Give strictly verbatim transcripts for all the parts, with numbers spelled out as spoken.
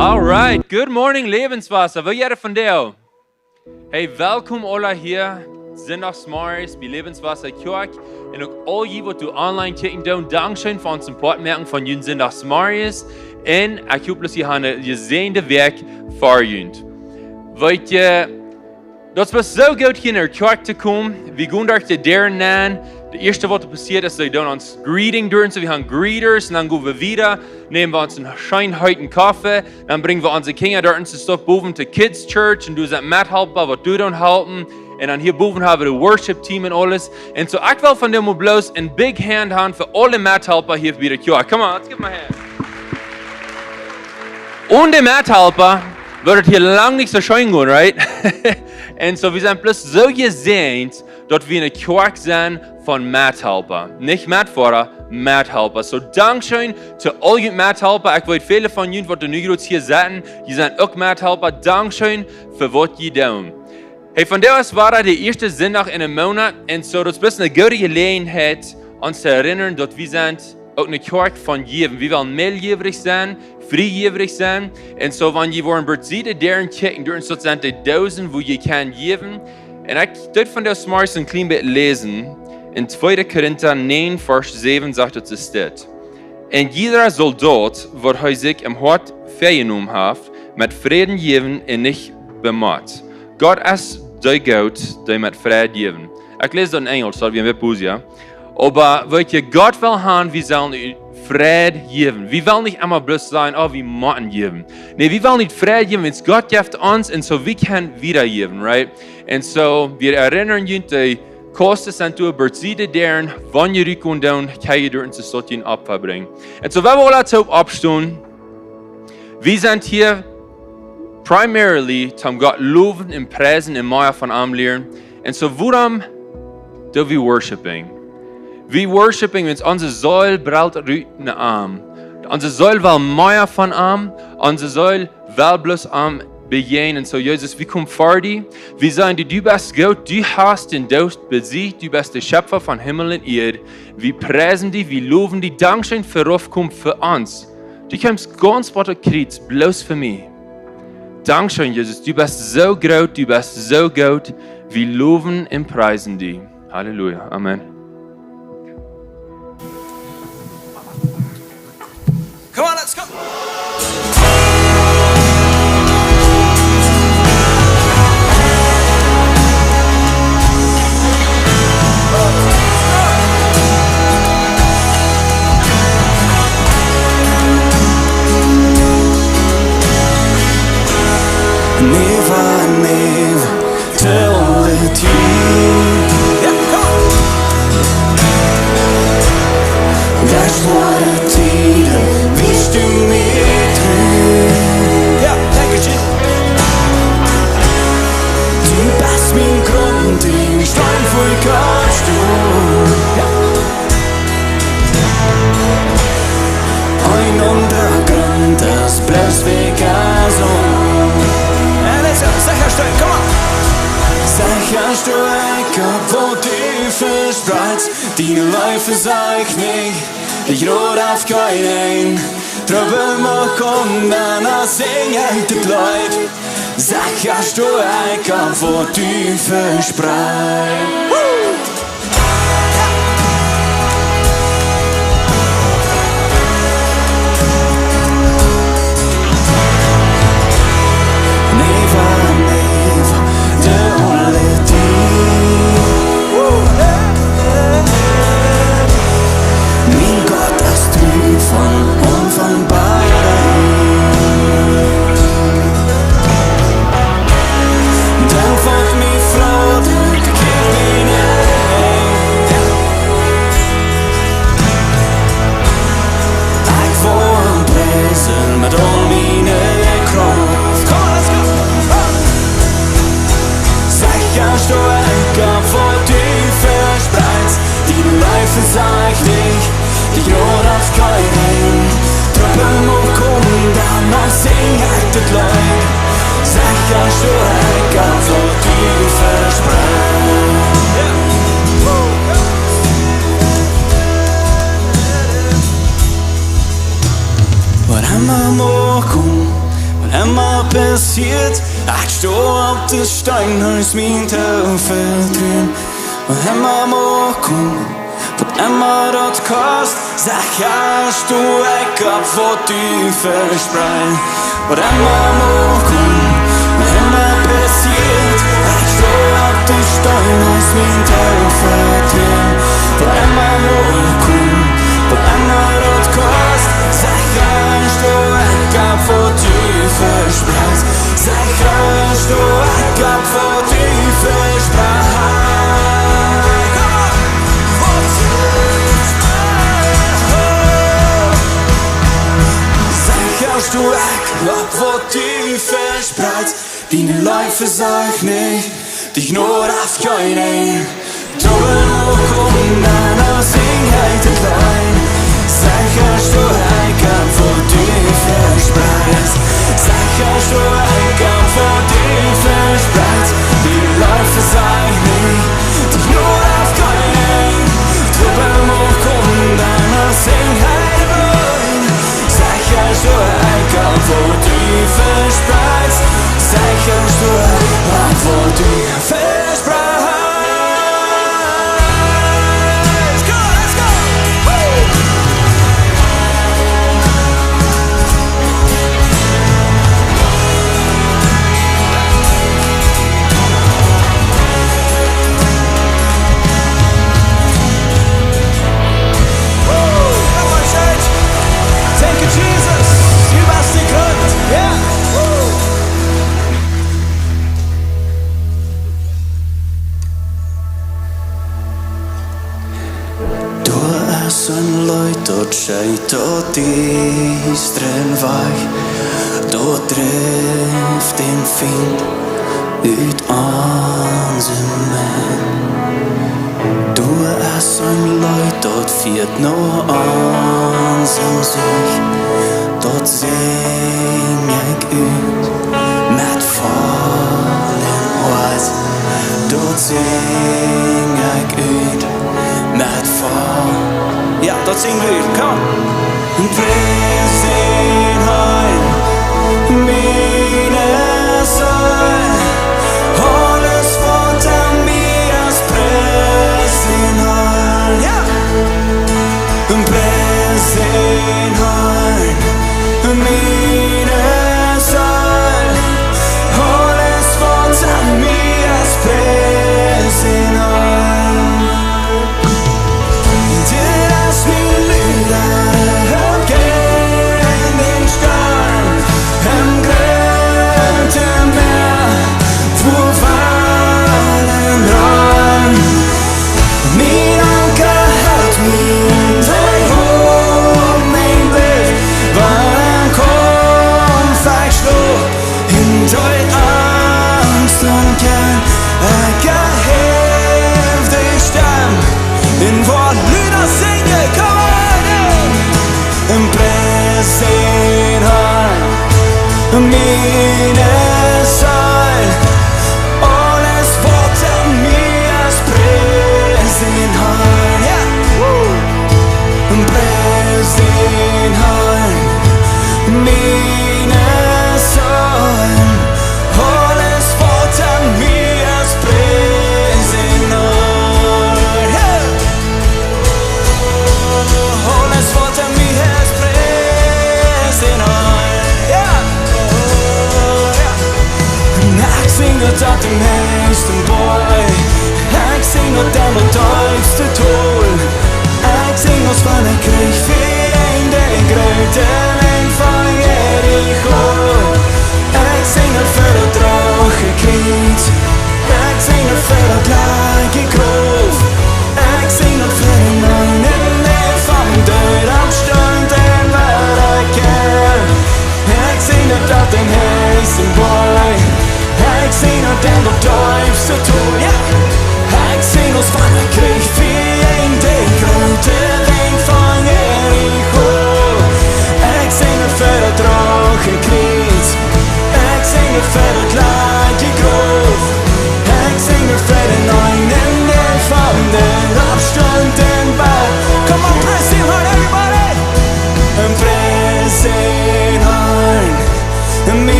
Alright, good morning, Lebenswasser. Woo jeit et vondoag? Hey, welkom aula hia, Sindachsmorjes bie Lebenswasser Kjoakj. Un uk aul jie, waut doa online kjikjen doonen, dankscheen fa ons Support moaken von jun Sindachsmorjes. Un ekj hop, daut jie han eene jesäajende Wäakj ver junt. Weet jie, daut es soo goot, hia en de Kjoakj to komen. Wie gonen derch de Däaren nenn. Daut ieeschte, waut doa passieet, es, see doonen ons Greeting derch. Soo, wie haben Greeters, un dan go wie wieda, nämen wie ons eenen scheenen heeten Koffe, dan brinjen wie onse Kjinja doa en de Stopp bowen to Kids Church, un doa sent Methalpa, waut doa doonen halpen. Un dan hia bowen haben wie daut Worship Team un aules. Un soo, ekj well vondoag mol bloos eene big hand haben fa aule Methalpa hia bie de Kjoakj. Come on, let's give 'em a hand. One Methalpa wudd et hia lang nich soo scheen gonen, right? Un soo, wie sent bloos soo jesäajent, daut wie eene Kjoakj sent von Methalpa. Nich Metfoda, Methalpa. Soo, dankscheen to aul june Methalpa. Ekj weet, väle von junt, waut nu jrods hia setten, jie sent uk Methalpa. Dankscheen fa waut jie doonen. Hey, vondoag es wada de ieeschte Sindach en dän Moonat. Un soo, daut es eene goode Jeläajenheit, ons to erinnern, daut wie sent uk eene Kjoakj von jäwen. Wie wellen meeljäwrich sennen, friejäwrich sennen. Un soo, wan jie woaren bie de Däaren kjikjen, doa sent de Doosen, wua jie kjennen jäwen. Un ekj deed vondoag zemorjes een kjlien bät läsen. En tweede Korinta näajen, Varsch säwen sajcht et soo dit: Un jieda saul daut, waut hee sikj em Hoat väajenomen haft, met Fräd jäwen un nich bemott. Gott es dee goot, dee met Fräd jäwen. Ekj läs daut en Enjlisch, daut wie en bät pausieren. Oba weet jie, Gott well haben, wie sellen Fräd jäwen. Wie wellen nich emma bloos sajen, oh, wie motten jäwen. Nä, wie wellen Fräd jäwen, wiels Gott jeft ons un soo wie kjennen wieda jäwen, right? Un soo, wie erinnern junt, de Kosten sent doa bie de Däaren, wan jie rutkomen doonen, kjenn jie doa en de Staut een Opfa brinjen. Un soo, wie wellen aula toop oppstonen. Wie sent hia primarily toom Gott lowen un priesen un mea von am lieren. Un soo, wuarom doo wie worshiping? Wie worshiping, wiels onse Seel brellt rut no am. Onse Seel well mea von am. Onse Seel well bloos am bejäajnen. Soo, Jesus, wie komen ver die. Wie sajen die, du best goot, du hast dän Doot besiecht, du best de Schepfa von Himmel un Ieed. Wie priesen die, wie lowen die. Dankscheen fa raufkomen fa ons. Du kjeemst gaunz bat daut Kjriez bloos fa mie. Dankscheen, Jesus, du best soo groot, du best soo goot. Wie lowen un priesen die. Halleluja. Amen. Come on, let's go. Never, never tell the truth. That's what I did. Bist du mir treu? Ja, danke schön. Du bist mein Grund, den Stein voll Gott. Ja. Ein Untergrund, das bleibt wie Gas. Ja, let's go. Sicherstellen, come on. Sicherstellen, wo du verspreitest. Diene Leew veseajcht nich, de Jrood haft kjeen Enj. Trubbel mie kjemt, dan sinj ekj dit Leet. Saj, jo, stoa ekj opp, waut du vesprochst. Never, never, the only thing. Mien Gott es tru von Aunfank bat Enj. Dan woat mien Froot de Kjäakj bie Enj. Ekj woa am priesen met aul miene Krauft. Come on, let's go. Saj, jo, stoa ekj opp, waut du vesprochst. Diene Leew veseajcht nich, de Jrood haft kjeen Enj. Trubbel mie kjemt, dan sinj ekj dit Leet. Saj, jo, stoa ekj opp, waut du vesprochst. Waut emma mie kjemt, passieet, ekj sto opp de Steen, hee es mien Toovlucht. Waut emma mol kjemt, waut emma daut kost, sajch ekj, sto ekj opp fa waut du vesprochst. Waut emma mol kjemt, waut emma passieet, ekj sto opp de Steen, hee es mien Toovlucht. Waut emma mol kjemt, waut emma daut kost, sajch ekj, sto ekj opp fa waut du vesprochst. Sajch ekj, sto ekj opp fa waut du vesprochst. Sajch ekj, sto ekj opp fa waut du vesprochst. Diene Leew vesieekjt nich, diene Jnod haft kjeen Enj. Trubel mol kjemt, dan aus Enj heet et Leet. Sajch ekj, sto ekj opp fa waut du vesprochst. Sajch ekj, sto ekj opp fa waut du vesprochst. Diene Leew vesieekjt nich, diene Jnod haft kjeen Enj. Trubel mol kjemt, dan aus Enj heet et Leet. Sajch ekj, sto ekj opp fa waut du vesprochst. Sajch ekj, sto ekj opp fa waut du vesprochst. Let's go, let's go. Woo! Woo! Come on, church. Thank you, Jesus. Du best de Grund. Yeah. Woo! Doa es een Licht, daut schient daut Diestre wajch, daut drift dän Fient ut onse Mensch. Doa es een Licht, daut fieet no onse Siech, daut sinj ekj ut met vollen Hoat, daut sinj ekj ut met voll. Jo, daut sinj wie ut. Come on. Pries dän Harn, miene Seel. Aules waut aun mie es, pries dän Harn. Jo. Pries dän Harn, miene Seel. Aules waut aun mie es, pries dän Harn. Dit es mien Leet, daut ekj en dän Storm, em grooten Mäa, wua Walen roaren. Mien Aunka helt mie, dee Hopninj blift, wan ekj kaum veschlonen. En dee Angst un Kjeen, ekj erhäw de Stemm, un woa luda sinjen, come on, ey. Un pries dän Harn, miene Seel, aules waut aun mie es, pries dän Harn, jo. Woo. Pries dän Harn, miene Seel. Aules waut aun mie es, pries dän Harn. Jo. Aules waut aun mie es, pries dän Harn. Jo. Jo.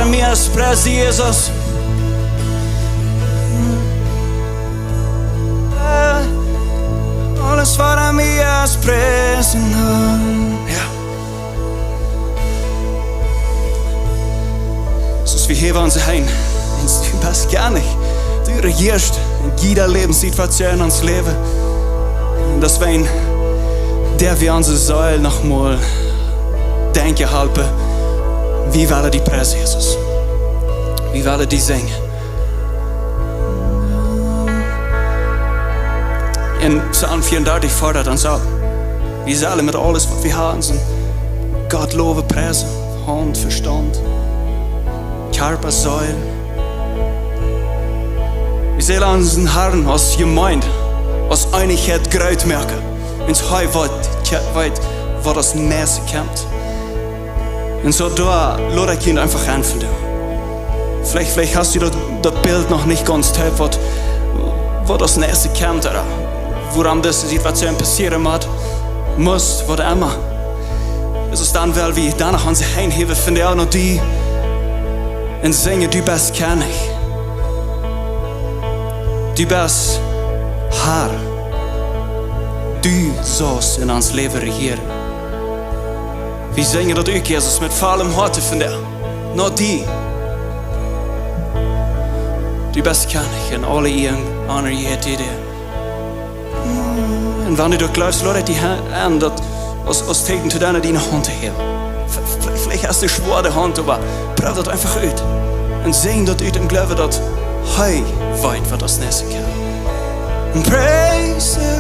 Mie es Präs, Jesus. Aules waut aun mie es Präs. Jo. Soo aus wie hia aun sikj, un du best Kjennich. Du rejieescht en jiede Läwenssituation en ons Läwen. Un daut wie, daut wie onse Seel noch mol denkjen halpen. Wie wellen die präsen, Jesus. Wie wellen die sinjen. En Psalm vea un dartich foddat ons opp. Wie sellen met aules waut wie haben, sien Gott lowen, präsen, Haunt, Vestaunt, Kjarpa, Seel. Wie sellen onsen Harn aus Jemeent, aus Eenichkjeit groot moaken. Un hee weet, weet waut aus näakjstet kjemt. Un soo doa lot ekj junt eefach aun vondoag. Veleicht, veleicht hast du daut, daut Bilt noch nich gaunz kjlua, waut, waut aus näakjstet kjemt, ooda wuarom dise Situation passieren mott, must, waut emma. Soo dan well wie dan noch ons Henj häwen vondoag no die un sinjen: Du best Kjennich. Du best Har. Du saust en ons Läwen rejieren. Wie sinjen daut uk, Jesus, met vollem Hoat vondoag no die. Du best Kjennich un aule Ea un Ea jehieet die. Un wan du daut jleefst, lot die Henj, daut aus, aus Tieekjen to deenen, diene Haunt to häwen. V-, v-, veleicht hast du schwoare Haunt, oba proow daut eefach ut. Un saj daut ut em Gloowen, daut hee weet, waut aus näakjstet kjemt. Praise the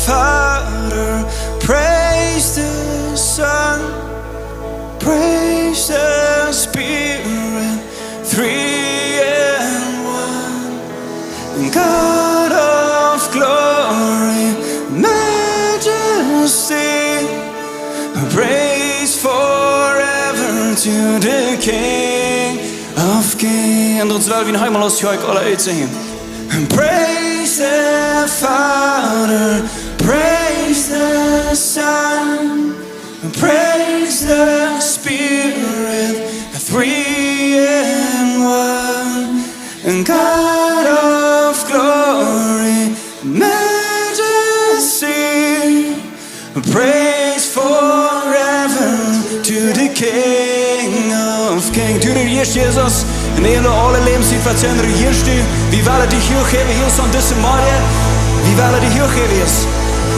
Father, praise the Son, praise the Spirit, three in one. God of glory, majesty, praise forever to the King of kings. Un daut well wie noch eemol aus Kjoakj aula utsinjen. Praise the Father, praise the Son, praise the Spirit, three in one. God of glory, majesty, praise forever to the King of kings. Du rejieescht, Jesus, en aule, aule Läwenssituationen rejieescht du. Wie wellen die huach häwen, hia aun disen Morjen. Wie wellen die huach häwen, Jesus.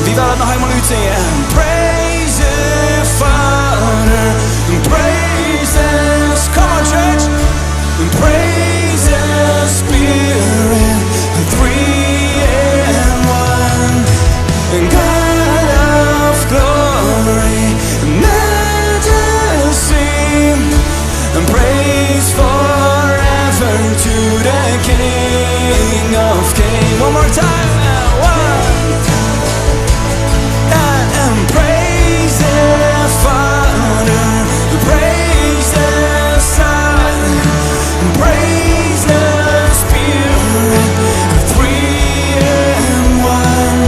Wie wellen noch eemol utsinjen. Praise the Father, praise the, come on, church. Praise the Spirit, three in one. God of glory, majesty, praise forever to the King of kings. One more time. One. And praise the Father, praise the Son, praise the Spirit, three in one.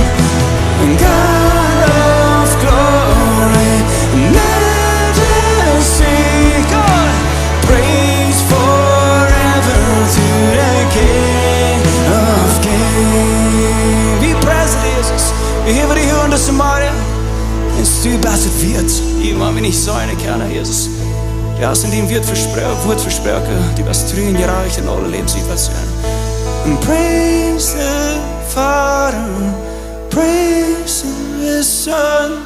God of glory, majesty, God, praise forever to the King of kings. Wie preisen die, Jesus. Wie häwen die huach en disen Morjen. Un du best et wieet. Hia woa wie nich sennen kjennen, Jesus. Du hast en dien Wuat vespro-, Wuat vesproaken. Du best tru un jerajcht en aule Läwenssituationen. And praise the Father, praise the Son,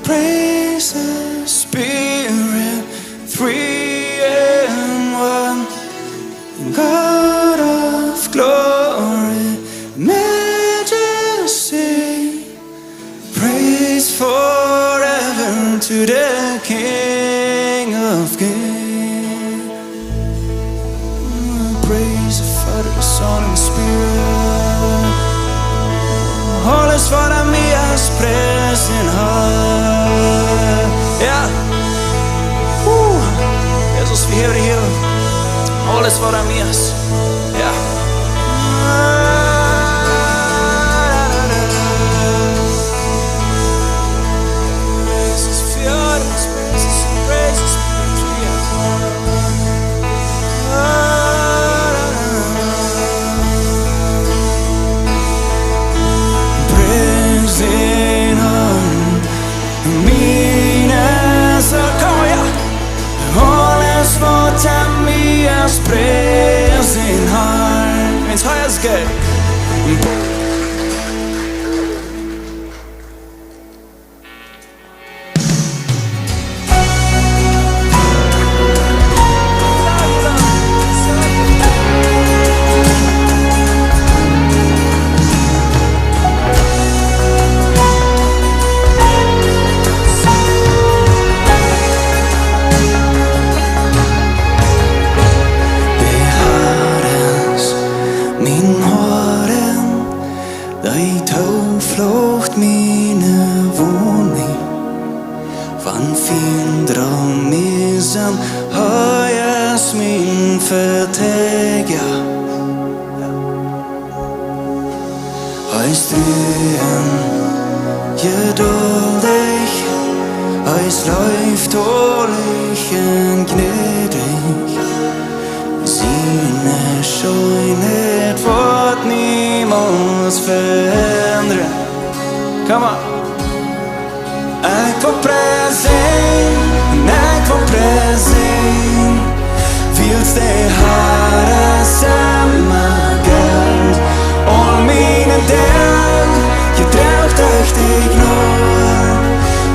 praise the Spirit, three in one. God of glory, majesty, praise forever to the King of kings. Praise the Father, the Son, and the Spirit. Aules waut aun mie es, pries die. Jo. Uh. Jesus, wie häwen die huach. Aules waut aun mie es. Jo. Praise the Father, praise the Son, praise the Spirit. Om mie sent, hee es mien Veteidja. Hee es tru un jeduldich, hee es leeftolich un jnädich. Siene Scheenheit woat niemols veendren. Come on. Ekj well priesen, ekj well priesen, wiels de Har es emma goot. Aul miene Doag jedroag ekj die no,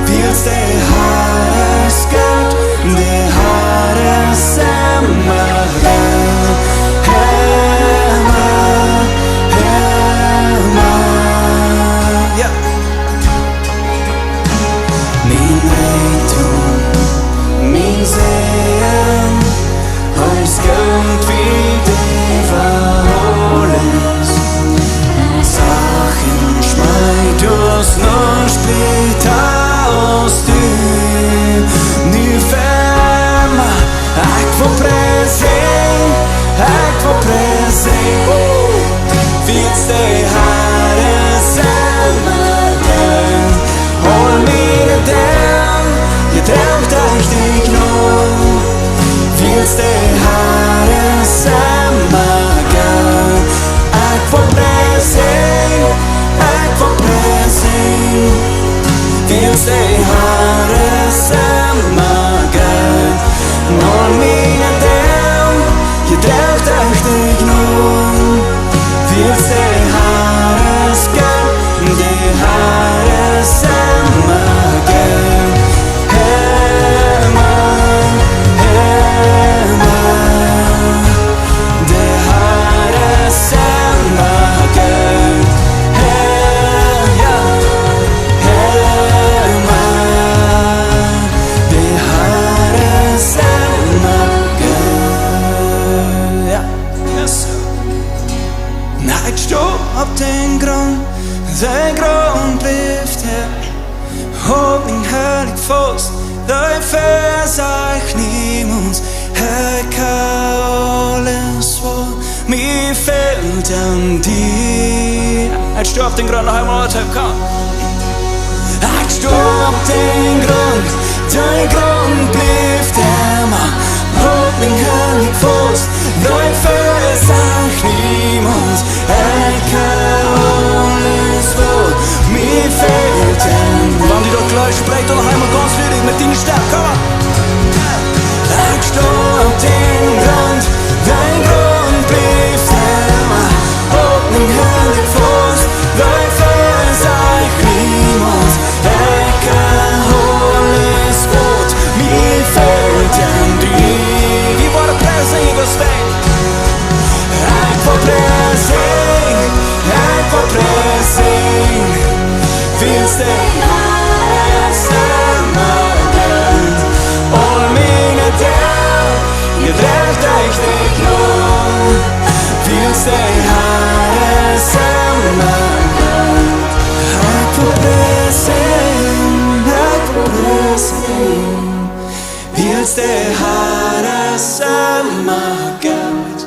wiels de Har es goot, de Har es emma goot. Emma, emma. Ja. Mien Rikjdom, mien Säajen, hee es goot wie de Welt aules. Sachen schmeet ons noch bäta aus du. Nu fa emma, ekj well priesen, ekj well priesen, wiels de Har es emma goot. Aul miene Doag jedroag ekj die no, wiels de Har es emma goot. Ekj well priesen, ekj well priesen, wiels de Har es emma goot. Aul miene Doag jedroag ekj die no, wiels de Har es goot, de Har es emma goot. Emma, emma. De Har es emma goot. Emma, ja. Emma. De Har es emma goot. Ja. Yes, sir. Na, ekj sto opp dän Grunt, de Grunt blift hia. Hoop mien Heil ekj faust, dee vesajcht niemols. Ekj hab aules waut mie fält aun die. Ekj sto opp dän Grunt, noch eemol aules, komm. Ekj sto opp dän Grunt, de Grunt blift emma. Hoop mien Heil ekj faust, dee vesajcht niemols. Ekj hab aules waut mie fält aun die. Wan du daut jleefst, sprekj doch noch eemol gaunz ludich met diene Stemm. Come on. Ekj sto opp dän Grunt, de Grunt blift emma. Hoop mien Heil ekj faust, dee vesajcht niemols. Ekj hab aules waut mie fält aun die. Wie woaren Pries sinjen, wie stinjen. Ekj well Pries sinjen, ekj well Pries sinjen, wiels de Har es emma goot. Aul miene Doag jedroag ekj die no, wiels de Har es emma goot. Ekj well Pries sinjen, ekj well Pries sinjen, wiels de Har es emma goot.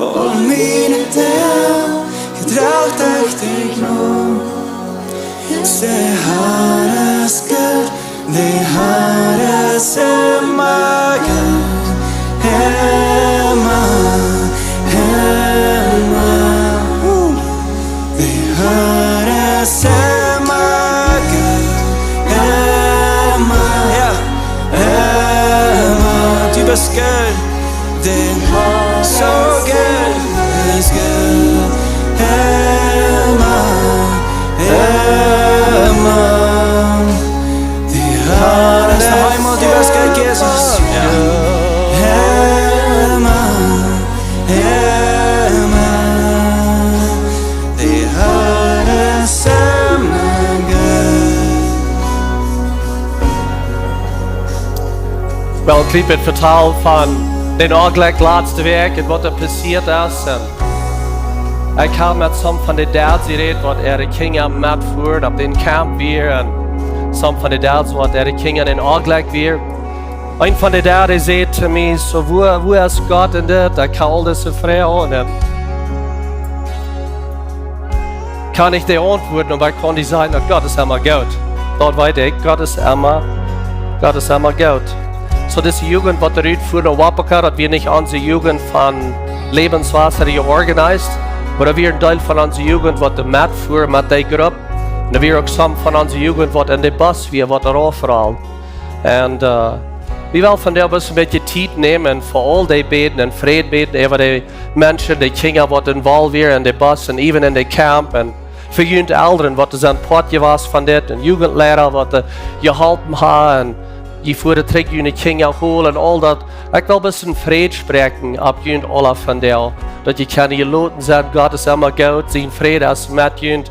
Aul miene Doag jedroag ekj die no, wiels de Har es goot, de Har es emma goot. Emma, emma. De Har es emma goot. Emma, ja, emma. Du best goot. De Har es so goot, es goot. Emma, emma. De Har es, noch eemol, du best goot, Jesus. Ja. Emma, emma. De Har es emma goot. Well, ekj hab daut vetalt von dän Onjlekj latste Wäakj un waut doa passieet es. Un ekj hab met some von de Dads jerät, waut äare Kjinja metfoaren opp dän Camp wieren. Un some von de Dads, waut äare Kjinja en Onjlekj wieren. Een von de Däa, dee säd to mie: "So, wua, wua es Gott en dit? Ekj kaun aul dise Froagen aun am, kaun ekj dee auntwuaden, oba ekj kaun die sajen, daut Gott es emma goot." Daut weet ekj, Gott es emma, Gott es emma goot. So, dise Jugend, waut doa rut fua no Wapaka, daut wia nich onse Jugend von Lebenswasser jeorganisieet, oba daut wia een Deel von onse Jugend, waut doa metfua met dee Grupp. Un doa wia uk some von onse Jugend, waut en de Bus wia, waut doa rauf rold. Un, äh, wie wellen vondoag bloos een bät Tiet nämen fa aul dee bäden un Fräd bäden äwa de Menschen, de Kjinja, waut involved wieren en de Bus un even en de Camp, un fa junt Elren, waut doa sent Poat jewast von dit, un Jugendleida, waut doa jeholpen haben, un jie fuaren trigj june Kjinja holen un aul daut. Ekj well bloos een Fräd spräakjen opp junt aula vondoag, daut jie kjennen jeloten sennen, Gott es emma goot, sien Fräd es met junt.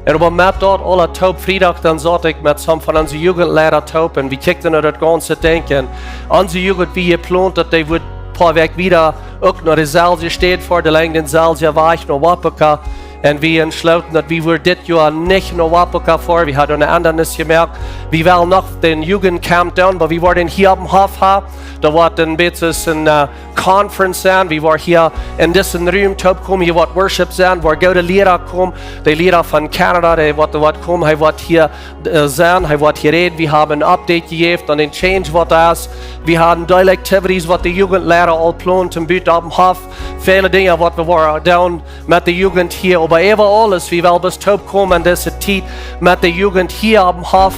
Un oba met daut aula toop, Friedach, dan saut ekj met some von onse Jugendleida toop un wie kjikjten no daut gaunze Dinkj. Onse Jugend, wie jeplont, daut dee wudd poa Wäakj wieda uk no deeselwje Städ foaren, dee lenjd dänselwjen Wajch no Wapaka. Un wie entschlooten, daut wie wudden dit Joa nich no Wapaka foaren. Wie hauden eene Endanis jemoakt. Wie wellen noch dän Jugendcamp doonen, oba wie woaren hia oppem Hoff haben. Doa woat een bät een, äh, Conference sennen. Wie woaren hia en disen Room toopkomen. Hia woat Worship sennen, woaren goode Liera komen. De Liera von Canada, dee woat, woat komen. Hee woat hia, äh, sennen. Hee woat hia räden. Wie haben een Update jejäft aun dän Change, waut doa es. Wie haben Daily Activities, waut de Jugendleida aul plont, een bät oppem Hoff. Väle Dinja, waut wie woaren doonen met de Jugend hia. Oba äwa aules, wie wellen bloos toopkomen en dise Tiet met de Jugend hia oppem Hoff.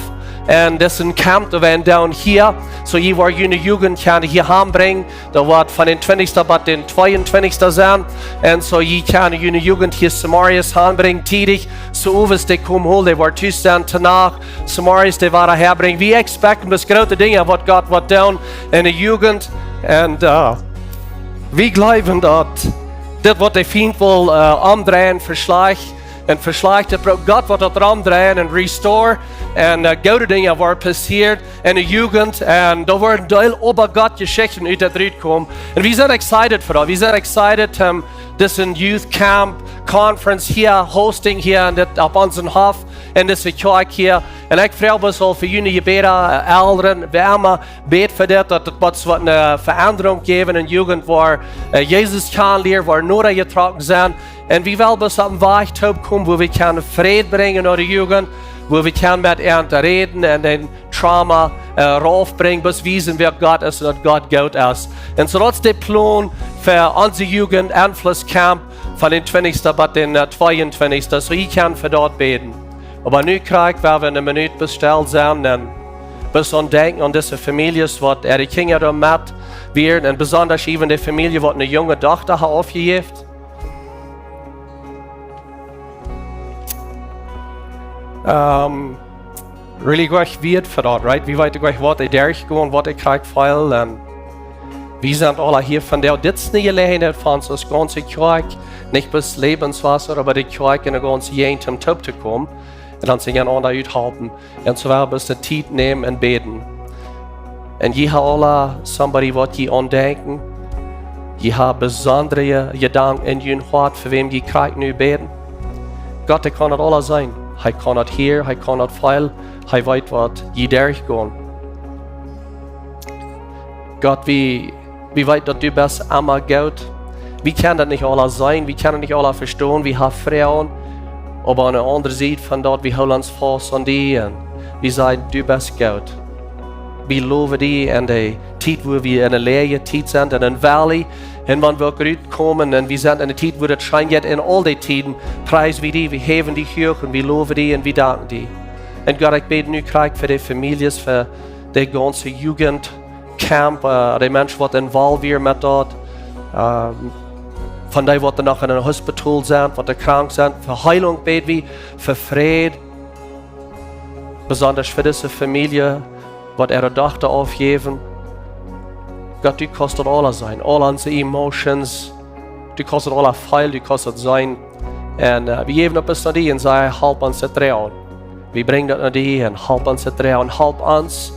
Un disen Camp, dee woaren doonen hia. So, jie woaren june Jugend kjennen hia hanbrinjen. Daut woat von dän twintichsten bat dän tweeuntwintichsten sennen. Un so, jie kjennen june Jugend hia zemorjes hanbrinjen, tiedich. Zemowes dee komen holen, dee woaren tus sennen, to Nacht, zemorjes dee wada häabrinjen. Wie expecten bloos groote Dinja, waut Gott woat doonen en de Jugend. Un, äh, wie jleewen, daut dit, waut de Fient well, äh, omdreien, veschlajcht un veschlajcht, daut brukt Gott, waut daut omdreien un restore. Un, äh, goode Dinja woaren passieren en de Jugend. Un doa woaren een Deel äwa Gott Jeschichten ut daut rutkomen. Un wie sent excited fa daut. Wie sent excited, ähm, disen Youth Camp Conference hia, hosting hia en dit, opp onsen Hoff, en dise Kjoakj hia. Un ekj froag bloos aul fa june Jebäda, äh, Elren, wäa emma, bät fa dit, daut et waut, waut eene Veendrunk jäwen en Jugend, wua, äh, Jesus kjanen lieren, wua noda jetrocken sennen. Un wie wellen bloos opp een Wajch toopkomen, wua wie kjennen Fräd brinjen no de Jugend, wua wie kjennen met an räden un dän Trauma, äh, raufbrinjen, bloos wiesen, wäa Gott es un daut Gott goot es. Un so daut es de Plon fa onse Jugend, Enfluss Camp, von dän twintichsten bat dän, äh, tweeuntwintichsten. So, jie kjennen fa daut bäden. Oba nu krakjt, woa wie eene Minut bloos stell sennen un bloos aun denkjen aun dise Famieljes, waut äare Kjinja doa met wieren, un besonda äwent de Famielje, waut eene junge Dochta haft aufjejäft. Ähm, really goot wieet fa daut, right? Wie weeten goot, waut dee derchgonen, waut dee krakjt feelen, un wie sent aula hia vondoag. Dit es eene Jeläajenheit fa ons aus gaunze Kjoakj, nich bloos Lebenswasser, oba de Kjoakj en de gaunze Jäajent, om toop to komen un dan sikj enaunda uthalpen. Un so woa wie bloos de Tiet nämen un bäden. Un jie haben aula somebody, waut jie aundenkjen. Jie haben besondre Jedanken en jun Hoat, fa wäm jie krakjt nu bäden. Gott, hee kaun daut aula seenen. Hee kaun daut hieren, hee kaun daut feelen, hee weet, waut jie derchgonen. Gott, wie, wie weeten, daut du best emma goot. Wie kjennen daut nich aula seenen, wie kjennen daut nich aula vestonen, wie haben Froagen. Oba aun de aundre Sied von daut, wie hoolen ons faust aun die un wie sajen, du best goot. Wie lowen die en de Tiet, wua wie en eene läaje Tiet sent, en een valley. Un wan wie uk rutkomen un wie sent en eene Tiet, wua daut scheen jeit, en aul dee Tieden, priesen wie die, wie häwen die huach un wie lowen die un wie danken die. Un Gott, ekj bäd nu krakjt fa de Famieljes, fa de gaunze Jugend Camp, äh, de Menschen, waut involved wieren met daut, ähm, von dee, waut doa noch en een Hospital sent, waut doa krank sent, fa Heilunk bäd wie, fa Fräd, besonda fa dise Famielje, waut äare Dochta aufjäwen. Gott, du kaust daut aula seenen, aul onse emotions, du kaust daut aula feelen, du kaust daut seenen. Un, äh, wie jäwen opp bloos no die un sajen, halp ons daut droagen. Wie brinjen daut no die un halp ons daut droagen. Halp ons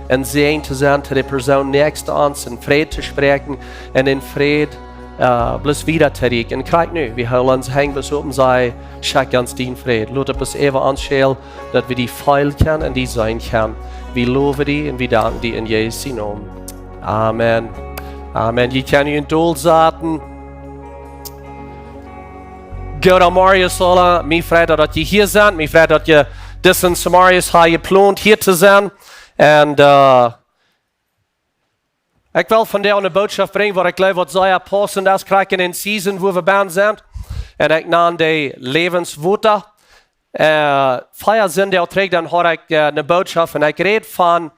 een Säajen to sennen to de Persoon näakjst to ons, en Fräd to spräakjen un en Fräd, äh, bloos wieda to rieekjen. Un krakjt nu, wie hoolen onse Henj bloos opp un sajen, schekj ons dien Fräd. Lot opp ons äwa ons schälen, daut wie die feelen kjennen un die seenen kjennen. Wie lowen die un wie danken die en Jesus sien Nomen. Amen. Amen. Jie kjennen junt dolsaten. Goodemorjes aula. Mie freit daut jie hia sent. Mie freit daut jie disen Zemorjes ha jeplont hia to sennen. Un, äh, ekj well vondoag eene Botschaft brinjen waut ekj jleew waut sea paussent es, krakjt en de Season wua wie bennen sent. Un ekj nan dee Läwenswota. Äh, vea Sindach trigj, dan haud ekj, äh, eene Botschaft un ekj räd von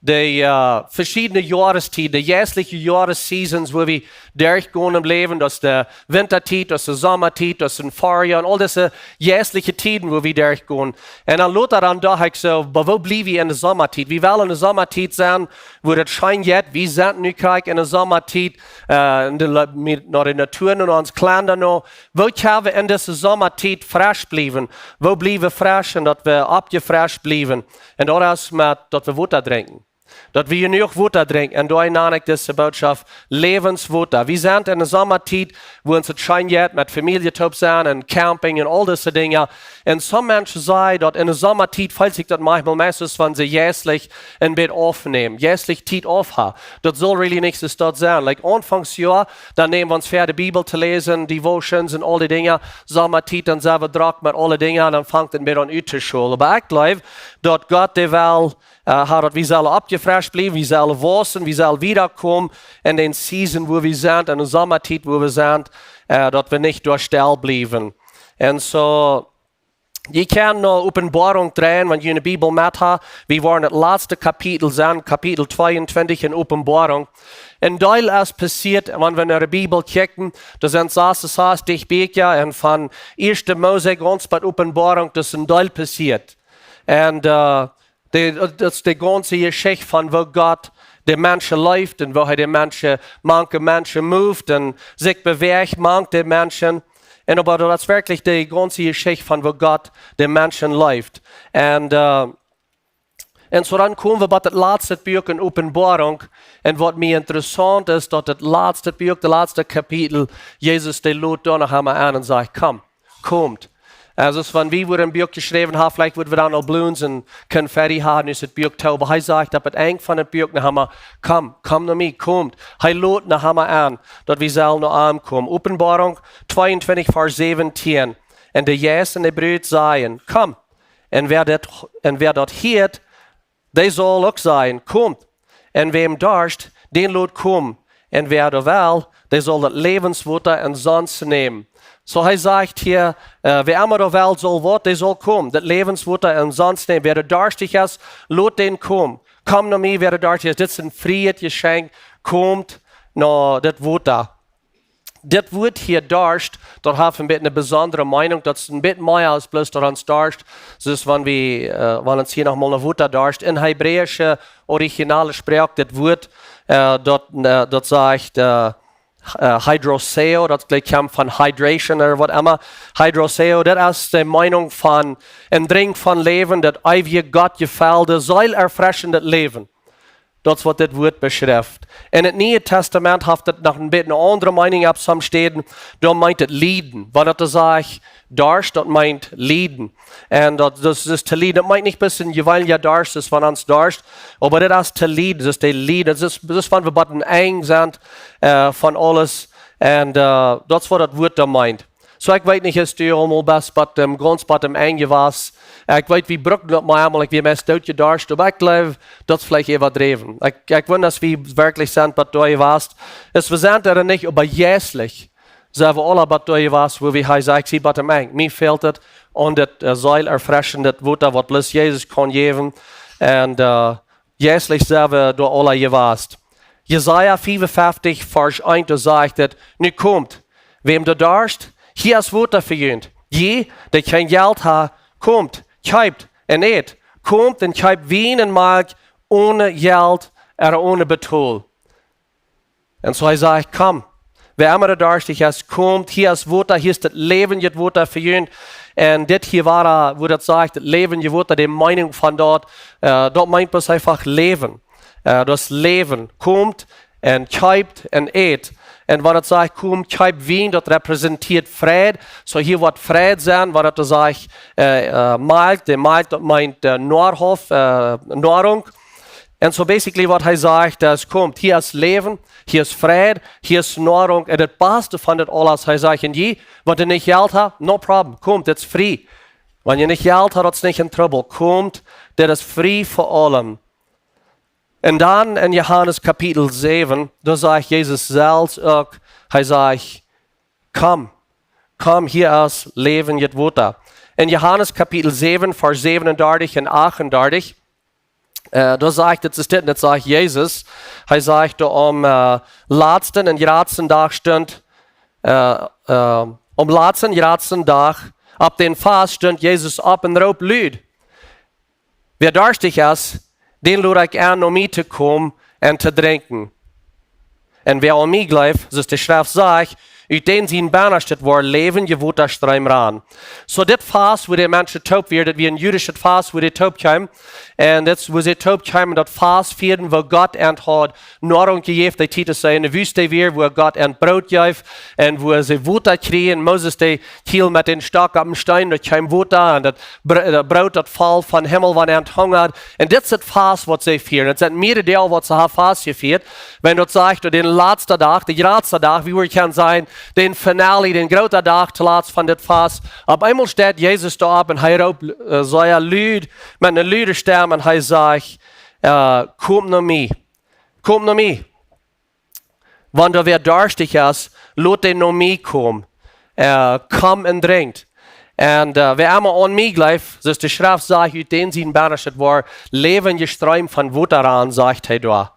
de, äh, veschiedne Joarestieden, de jeistelje Joaresseasons, wua wie derchgonen em Läwen, daut es de Wintatiet, daut es de Somatiet, daut es een Farjoa un aul dise jeistelje Tieden, wua wie derchgonen. Un dan lota dan docht ekj soo, oba woo bliew wie en de Somatiet? Wie wellen en de Somatiet sennen, wua daut scheen jeit. Wie sent nu krakjt en de Somatiet, äh, en de, La- mit, no de Natua, no ons Kjleeda, no Woo kjenn wie en dise Somatiet fresch bliewen? Woo bliew wie fresch un daut wie oppjefrescht bliewen? Un daut es met daut wie Wota drinkjen. Daut wie jenuach Wota drinkjen. Un doa nan ekj dise Botschaft Läwenswota. Wie sent en de Somatiet, wua ons daut scheen jeit met Famielje toop sennen un Camping un aul dise Dinja. Un sommje Menschen sajen daut en de Somatiet feelt sikj daut maunchmol meist aus wan see jeistlich een bät aufnämen, jeistlich Tiet auf ha. Daut saul really nich soo sennen. Like, aunfangs Joa, dan näm wie ons väa de Bibel to läsen, Devotions un aul dee Dinja. Somatiet, dan sent wie drock met aule Dinja un dan fangt et wada aun uttoscholen. Oba ekj jleew daut Gott dee well, äh, ha daut wie sellen oppjefrescht bliewen, wie sellen wausen, wie sellen wiedakomen en de Season wua wie sent, en de Somatiet wua wie sent, äh, daut wie nich doa stell bliewen. Un soo, jie kjennen no Openboarunk dreien, wan jie ne Bibel met ha. Wie woaren daut latste Kapitel seenen, Kapitel tweeuntwintich en Openboarunk. Een Deel es passieet, wan wie no de Bibel kjikjen, doa sent sasunsastichtig Bieekja un von Ieeschte Mose gaunz bat Openboarunk, doa es een Deel passieet. Un, äh, de, daut es de gaunze Jeschicht von woo Gott de Menschen leeft un woo hee de Menschen, mank de Menschen moved un sikj bewäacht mank de Menschen. Un oba daut es werkjlich de gaunze Jeschicht von woo Gott de Menschen leeft. Un, äh, un soo dan komen wie bie daut latste Buak en Openboarunk. Un waut mie interessaunt es, daut daut latste Buak, daut latste Kapitel, Jesus dee lot doa noch eemol aun un sajcht: "Komm, komt." Äh, soo aus wan wie wudden een Buak jeschräwen haben, veleicht wudden wie dan aul Balloons un Konfetti haben, es daut Buak too. Oba hee sajcht opp daut Enj von daut Buak noch eemol: "Komm, komm no mie, komt." Hee lot noch eemol aun, daut wie sellen no am komen. Openboarunk tweeuntwintich, Varsch säwentieen. Un de Jeist un de Brut sajen: "Komm." Un wäa daut, un wäa daut hieet, dee saul uk sajen: "Komt." Un wäm darscht, dän lot komen. Un wäa doa well, dee saul daut Läwenswota umsonst nämen. Soo hee sajcht hia, äh, wäa emma doa well saul waut, dee saul komen. Daut Läwenswota umsonst nämen. Wäa doa darstich es, lot dän komen. Komm no mie, wäa doa darstich es. Dit es een frieet Jeschenkj. Komt no dit Wota. Dit Wuat hia darscht, daut haft een bät eene besondre Meenunk, daut es een bät mea aus bloos daut ons darscht. Soo aus wan wie, äh, wan ons hia noch mol no Wota darscht. En hebräische originale Sproak, dit Wuat, äh, daut, äh, daut sajcht, äh, äh, hydroseo, daut kjemt von hydration ooda waut emma. Hydroseo, daut es de Meenunk von een Drinkj von Läwen, daut eewje Gott jefellde, seelerfreschende Läwen. Daut es waut dit Wuat beschrift. En daut Niee Tastament haft et noch een bät eene aundre Meenunk opp sommje Städen. Doa meent et lieden. Wan et doa sajcht darscht, daut meent lieden. Un daut, daut es to lieden. Daut meent nich bloos een jeweenelja Darscht, soo aus wan ons darscht, oba daut es to lieden. Daut es to lieden. Daut es, daut es wan wie bie daut Enj sent, äh, von aules. Un, äh, daut es waut daut Wuat doa meent. Soo, ekj weet nich aus du aul mol best bie daut, gaunz bie daut Enj wia. Ekj weet, wie brucken daut mau eemol, ekj wia meist doot jedarscht, oba ekj jleew, daut es veleicht äwadräwen. Ekj, ekj wunda aus wie werkjlich sent bie daut jewast. Es, wie sent doa nich, oba jeistlich sent wie aula bie daut jewast, wua wie hia sajen, ekj sie bie daut Enj. Mie fält et aun daut, äh, seelerfreschende Wota, waut bloos Jesus kaun jäwen. Un, äh, jeistlich sent wie doa aula jewast. Jesaja fiefunfeftich, Varsch eent, doa sajcht et: "Nu komt, wäm doa darscht, hia es Wota fa junt. Jie, dee kjeen Jelt ha, komt, kjeept un ät. Komt un kjeept Wien un Malkj one Jelt ooda one Betool." Un soo hee sajcht: "Komm, wäa emma doa darstich es, komt, hia es Wota, hia es daut läwendje Wota fa junt." Un dit hia wia, wua daut sajcht, daut läwendje Wota, de Meenunk von daut, äh, daut meent bloos eefach Läwen. Äh, daut Läwen. Komt un kjeept un ät. Un wan et sajcht: "Komt, kjeept Wien", daut representieet Freid. Soo hia woat Freid sennen, wan et sajcht, äh, äh, Malkj, de Malkj, daut meent, äh, Noarhoft, äh, Noarunk. Un so basically waut hee sajcht, es: Komt, hia es Läwen, hia es Fräd, hia es Noarunk, un daut baste von dit aules. Hee sajcht: Un jie, waut jie nich Jelt haben, no problem, komt, dit es frie. Wan jie nich Jelt haben, daut es nich en Trubbel, komt, dit es frie fa aulem. Un dan en Johanes Kapitel säwen, doa sajcht Jesus selfst uk, hee sajcht: Komm, komm, hia es läwendjet Wota. En Johanes Kapitel säwen, Varsch säwenundartich un achtundartich, äh, doa sajcht et, es dit, daut sajcht Jesus, hee sajcht doa: Aum, äh, latsten un jratsten Dach stunt, äh, äh, aum latsten, jratsten Dach, opp dän Fast, stunt Jesus opp un roopt lud: Wäa darstich es, dän lod ekj en, no mie to komen un to drinkjen. Un wäa aun mie jleeft, soo aus de Schreft sajcht, ut dän sien Bennastet woat läwendjet Wota stromen rannen. So dit Fast, wua de Menschen toop wieren, daut wia en jüdischet Fast, wua dee toop kjeemen. Un dit, wua see toop kjeemen, daut Fast fieeden, wua Gott an haud Noarunk jejäft, dee Tiet es see en de Wüste wieren, wua Gott an Broot jeef, un wua see Wota kjrieejen. Moses, dee hield met dän Stock opp dän Steen, doa kjeem Wota, un daut Br-, daut Broot, daut foll vom Himmel, wan an hungad. Un dit es daut Fast, waut see fieeden. Et sent mea Doag, waut see haben Fast jefieet. Wan daut sajcht, daut dän latsten Dach, de jratste Dach, woo wie kjennen sajen, dän Finale, dän grooten Dach, toolatst von dit Fast, opp eemol steit Jesus doa opp un hee roopt, äh, sea lud, met eene lude Stemm, un hee sajcht: Äh, Komt no mie. Komt no mie. Wan doa wäa darstich es, lot dän no mie komen. Äh, komm un drinkjt. Un, äh, wäa emma aun mie jleeft, soo aus de Schreft sajcht, ut dän sien Bennastet woat läwendjet Stroom von Wota rannen, sajcht hee doa.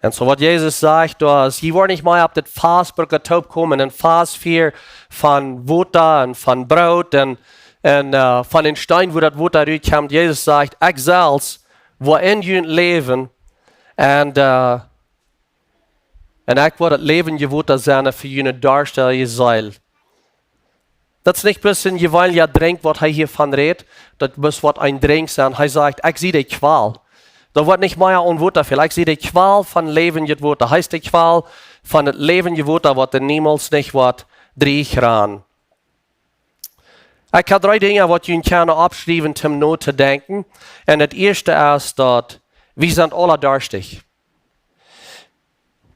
Un so waut Jesus sajcht doa es: Jie woaren nich mea opp dit Fast brucken toop komen, en Fast fieren von Wota un von Broot un, un, äh, von dän Steen, wua daut Wota rutkjemt. Jesus sajcht: Ekj selfst woa en junt läwen, un, äh, un ekj woa daut läwendje Wota sennen fa june darstelje Seel. Daut es nich bloos een jeweenelja Drinkj, waut hee hia von rät, daut es waut een Drinkj sennen. Hee sajcht: Ekj sie de Kwal. Doa woat nich mea aun Wota fälen. Ekj sie de Kwal von läwendjet Wota. Hee es de Kwal von daut läwendje Wota, waut niemols nich woat drieech rannen. Ekj hab dree Dinja, waut jie kjennen oppschriewen, om notodenkjen. Un daut ieeschte es daut wie sent aula darstich.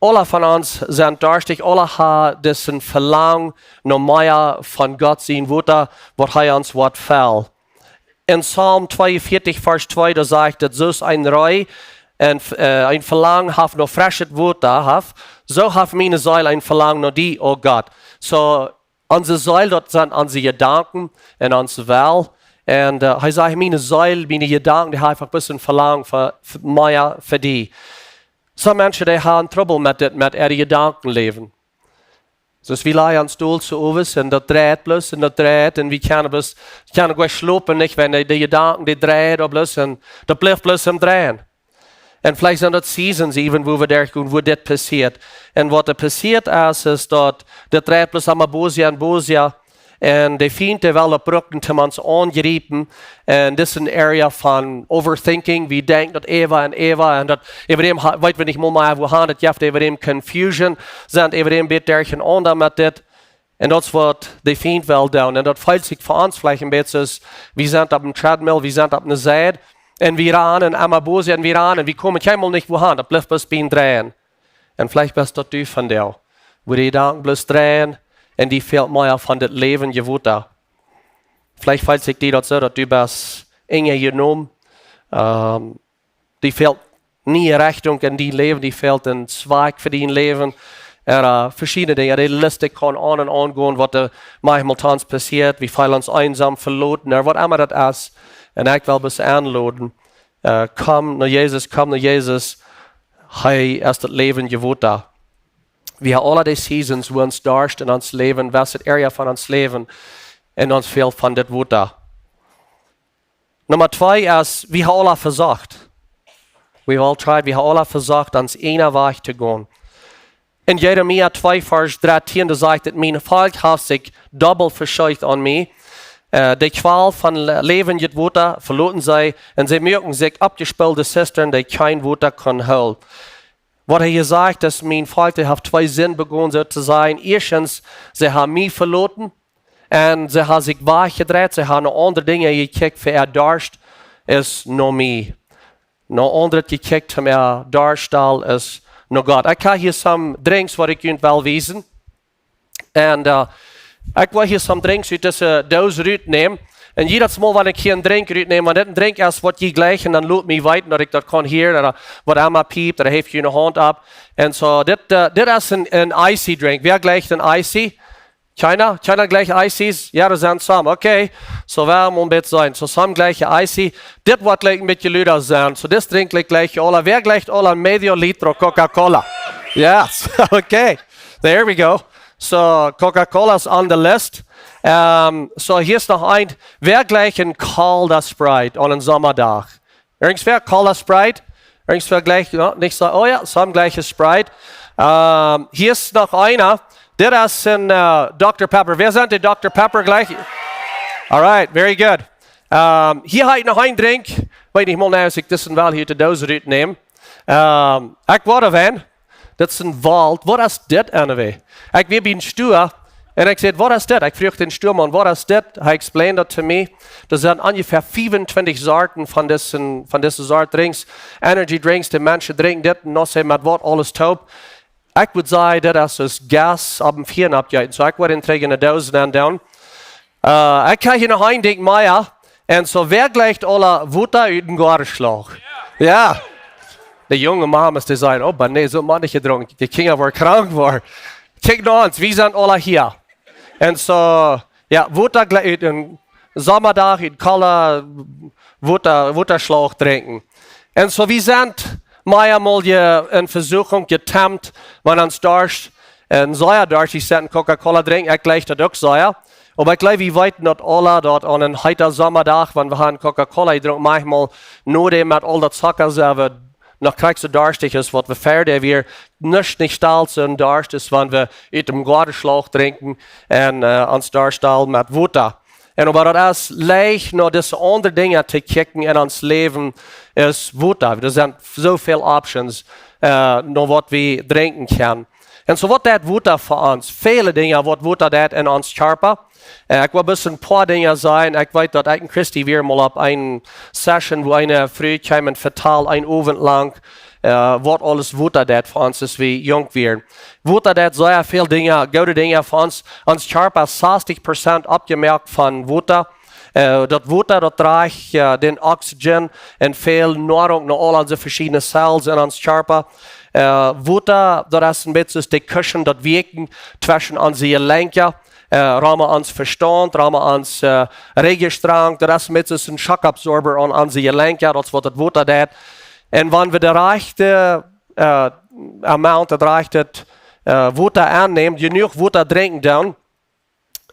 Aula von ons sent darstich, aula haben disen Velangen no mea von Gott sien Wota, waut hee ons woat fellen. En Psalm tweeunvieetich, Varsch twee, doa sajcht et: Soo aus een Ree een, äh, een Velangen haft no freschet Wota haft, soo haft miene Seel een Velangen no die, o Gott. So, onse Seel, daut sent onse Jedanken un ons Well. Un, äh, hee sajcht: Miene Seel, miene Jedanken, dee haben eefach bloos een Velangen fa, fa mea fa die. Some Menschen, dee haben Trubbel met dit, met äa Jedankenläwen. Soo aus wie lajen ons dol soo owes un daut dreit bloos un daut dreit un wie kjennen bloos, kjennen goanich schlopen, nich, wan de, de Jedanken, dee dreien doa bloos un daut blift bloos aum dreien. Un veleicht sent daut Seasons even, wua wie derchgonen, wua dit passieet. Un waut doa passieet es, es daut dit dreit bloos emma bosja un bosja. Un de Fient, dee well daut brucken, om ons aunjriepen. Un dit es een Area von overthinking. Wie denkjen daut äwa un äwa. Un daut äwadäm ha-, weet wie nich mol mea, wua han daut jeft, äwadäm confusion. Sent äwadäm bät derchenaunda met dit. Un daut es waut de Fient well doonen. Un daut feelt sikj fa ons veleicht een bät soo aus, wie sent opp een treadmill, wie sent opp eene Sied. Un wie rannen emma bosja un wie rannen. Wie komen kjeenmol nich wua han. Daut blift bloos bie een dreien. Un veleicht best daut du vondoag, wua de Jedanken bloos dreien un die fält mea von daut läwendje Wota. Veleicht feelt sikj die daut soo, daut du best enjenomen, ähm, die fält kjeene Rechtunk en dien Läwen, die fält een Zweck fa dien Läwen. Ooda, äh, veschiedne Dinja, de List kaun aun un aun gonen, waut doa maunchmol ons passieet. Wie feelen ons eensam, veloten, ooda waut emma daut es. Un ekj well bloos enloden. Äh, komm no Jesus, komm no Jesus. Hee es daut läwendje Wota. Wie haben aula de Seasons, wua ons darscht en ons Läwen, wua et Area von ons Läwen, un ons fält von dit Wota. Numma twee es, wie haben aula vesocht. We've all tried, wie haben aula vesocht, ons eenen Wajch to gonen. En Jeremia twee, Varsch dartieen, doa sajcht et: Mien Volkj haft sikj dobbelt veschuldicht aun mie. Äh, de Kwal von lä-, läwendjet Wota veloten see, un see muaken sikj oppjespolde Zisternen, dee kjeen Wota kunnen hoolen. Waut hee hia sajcht, daut mien Volkj, dee haft twee Sinden begonen, soo to sajen. Ieeschtens, see haben mie veloten, un see haben sikj wajchjedreit, see haben no aundre Dinja jekjikjt, fa äa Darscht es no mie. no aundret jekjikjt, om äa Darscht es no Gott. Ekj hab hia some drinks waut ekj junt well wiesen. Un, äh, ekj well hia some drinks ut dise Doos rutnämen. Un jiedet Mol, wan ekj hia een Drink rutnäm, wan dit een Drink es waut jie jlikjen, dan lot mie weeten, daut ekj daut kaun hieren, ooda waut emma piept, ooda heft june Haunt opp. Un soo, dit, äh, dit es een, een Icy Drink. Wäa jlikjt een Icy? Kjeena? Kjeena jlikjt Ices? Jo, doa sent some. Okay. Soo, wie motten een bät seenen. Soo, some jlikjen Icy. Dit woat jlikj een bät luda sennen. Soo, dit Drink jlikj jie aula. Wäa jlikjt aula medio litro Coca-Cola? Yes. Okay. There we go. Soo, Coca-Cola is on the list. Ähm, soo, hia es noch een. Wäa jlikjt een kolda Sprite aun een Sommadach? Irjentwäa, kolda Sprite? Irjentwäa jlikjt, jo, nich soo, oh jo, some jlikjen Sprite. Ähm, hia es noch eena. Dit es een, äh, Dokta Pepper. Wäa sent dee Dokta Pepper jlikj? All right, very good. Ähm, hia hab ekj noch een Drink. Weet nich mol, nä, aus ekj disen well hia ut de Doos rutnäm. Ähm, ekj woa wäm. Dit es een Walt. Waut es dit, anyway? Ekj wia bie een Stua. Un ekj säd: "Waut es dit?" Ekj fruach dän Stuaman: "Waut es dit?" Hee explained daut to mie. Doa sent onjefäa fiefuntwintich Sorten von dise, von dise Sort Drinks. Energy Drinks, de Menschen drinkjen dit un dan saj ekj: "Met waut aules toop?" Ekj wudd sajen, dit es aus Gas opp een Fia oppjeeten. Soo, ekj wudd dän trigj enne Doos nenn doonen. Äh, ekj hab hia noch een Dinkj mea. Un soo, wäa jlikjt aula Wota ut een Goadenschlauch? Jo. De junge Mamas, dee sajen: "Oh, oba nä, soo mott nich jedrunken. De Kjinja woaren krank woaren." Kjikj no ons, wie sent aula hia. Un soo, jo, Wota jle-, ut een Sommadach, ut kolda Wota, Wotaschlauch drinkjen. Un soo, wie sent meamol je-, enne Vesuchunk, jetempt, wan ons Darscht, un sea darscht es, een Coca-Cola drinkjen. Ekj jlikj daut uk sea. Oba ekj jleew, wie weeten daut aula, daut aun een heeta Sommadach, wan wie haben Coca-Cola jedrunken, maunchmol no däm met aul daut Zocka, sent wie noch krakjt soo darschtich aus waut wie ver dee wieren. Nuscht nich stallt soon Darscht aus wan wie ut dän Goadenschlauch drinkjen un, äh, ons Darscht stallt met Wota. Un oba daut es leicht, no dise aundre Dinja to kjikjen en ons Läwen aus Wota. Doa sent soo väl Options, äh, no waut wie drinkjen kjennen. Un soo, waut deit Wota fa ons? Väle Dinja, waut Wota deit en ons Kjarpa. Äh, ekj well bloos een poa Dinja sajen. Ekj weet, daut ekj un Christy wieren mol opp eene Session, wua eene Fru kjeem un vetald een Owent lang, äh, waut aules Wota deit fa ons, aus wie junk wieren. Wota deit sea väl Dinja, goode Dinja fa ons. Ons Kjarpa es sastich Prozent oppjemoakt von Wota. Äh, daut Wota, daut drajcht, äh, dän Oxygen un väl Noarunk no aul onse veschiedne Cells en ons Kjarpa. Äh, Wota, daut es een bät aus de Cushion, daut Wirkjen tweschen onse Jelenkja, äh, rom ons Vestaunt, rom ons, äh, Räajenstrank. Daut es een bät aus een Schockabsorber aun onse Jelenkja, daut es waut daut Wota deit. Un wan wie de rajchte, äh, Amount, daut rajchte, äh, Wota aunnämen, jenuach Wota drinkjen, dan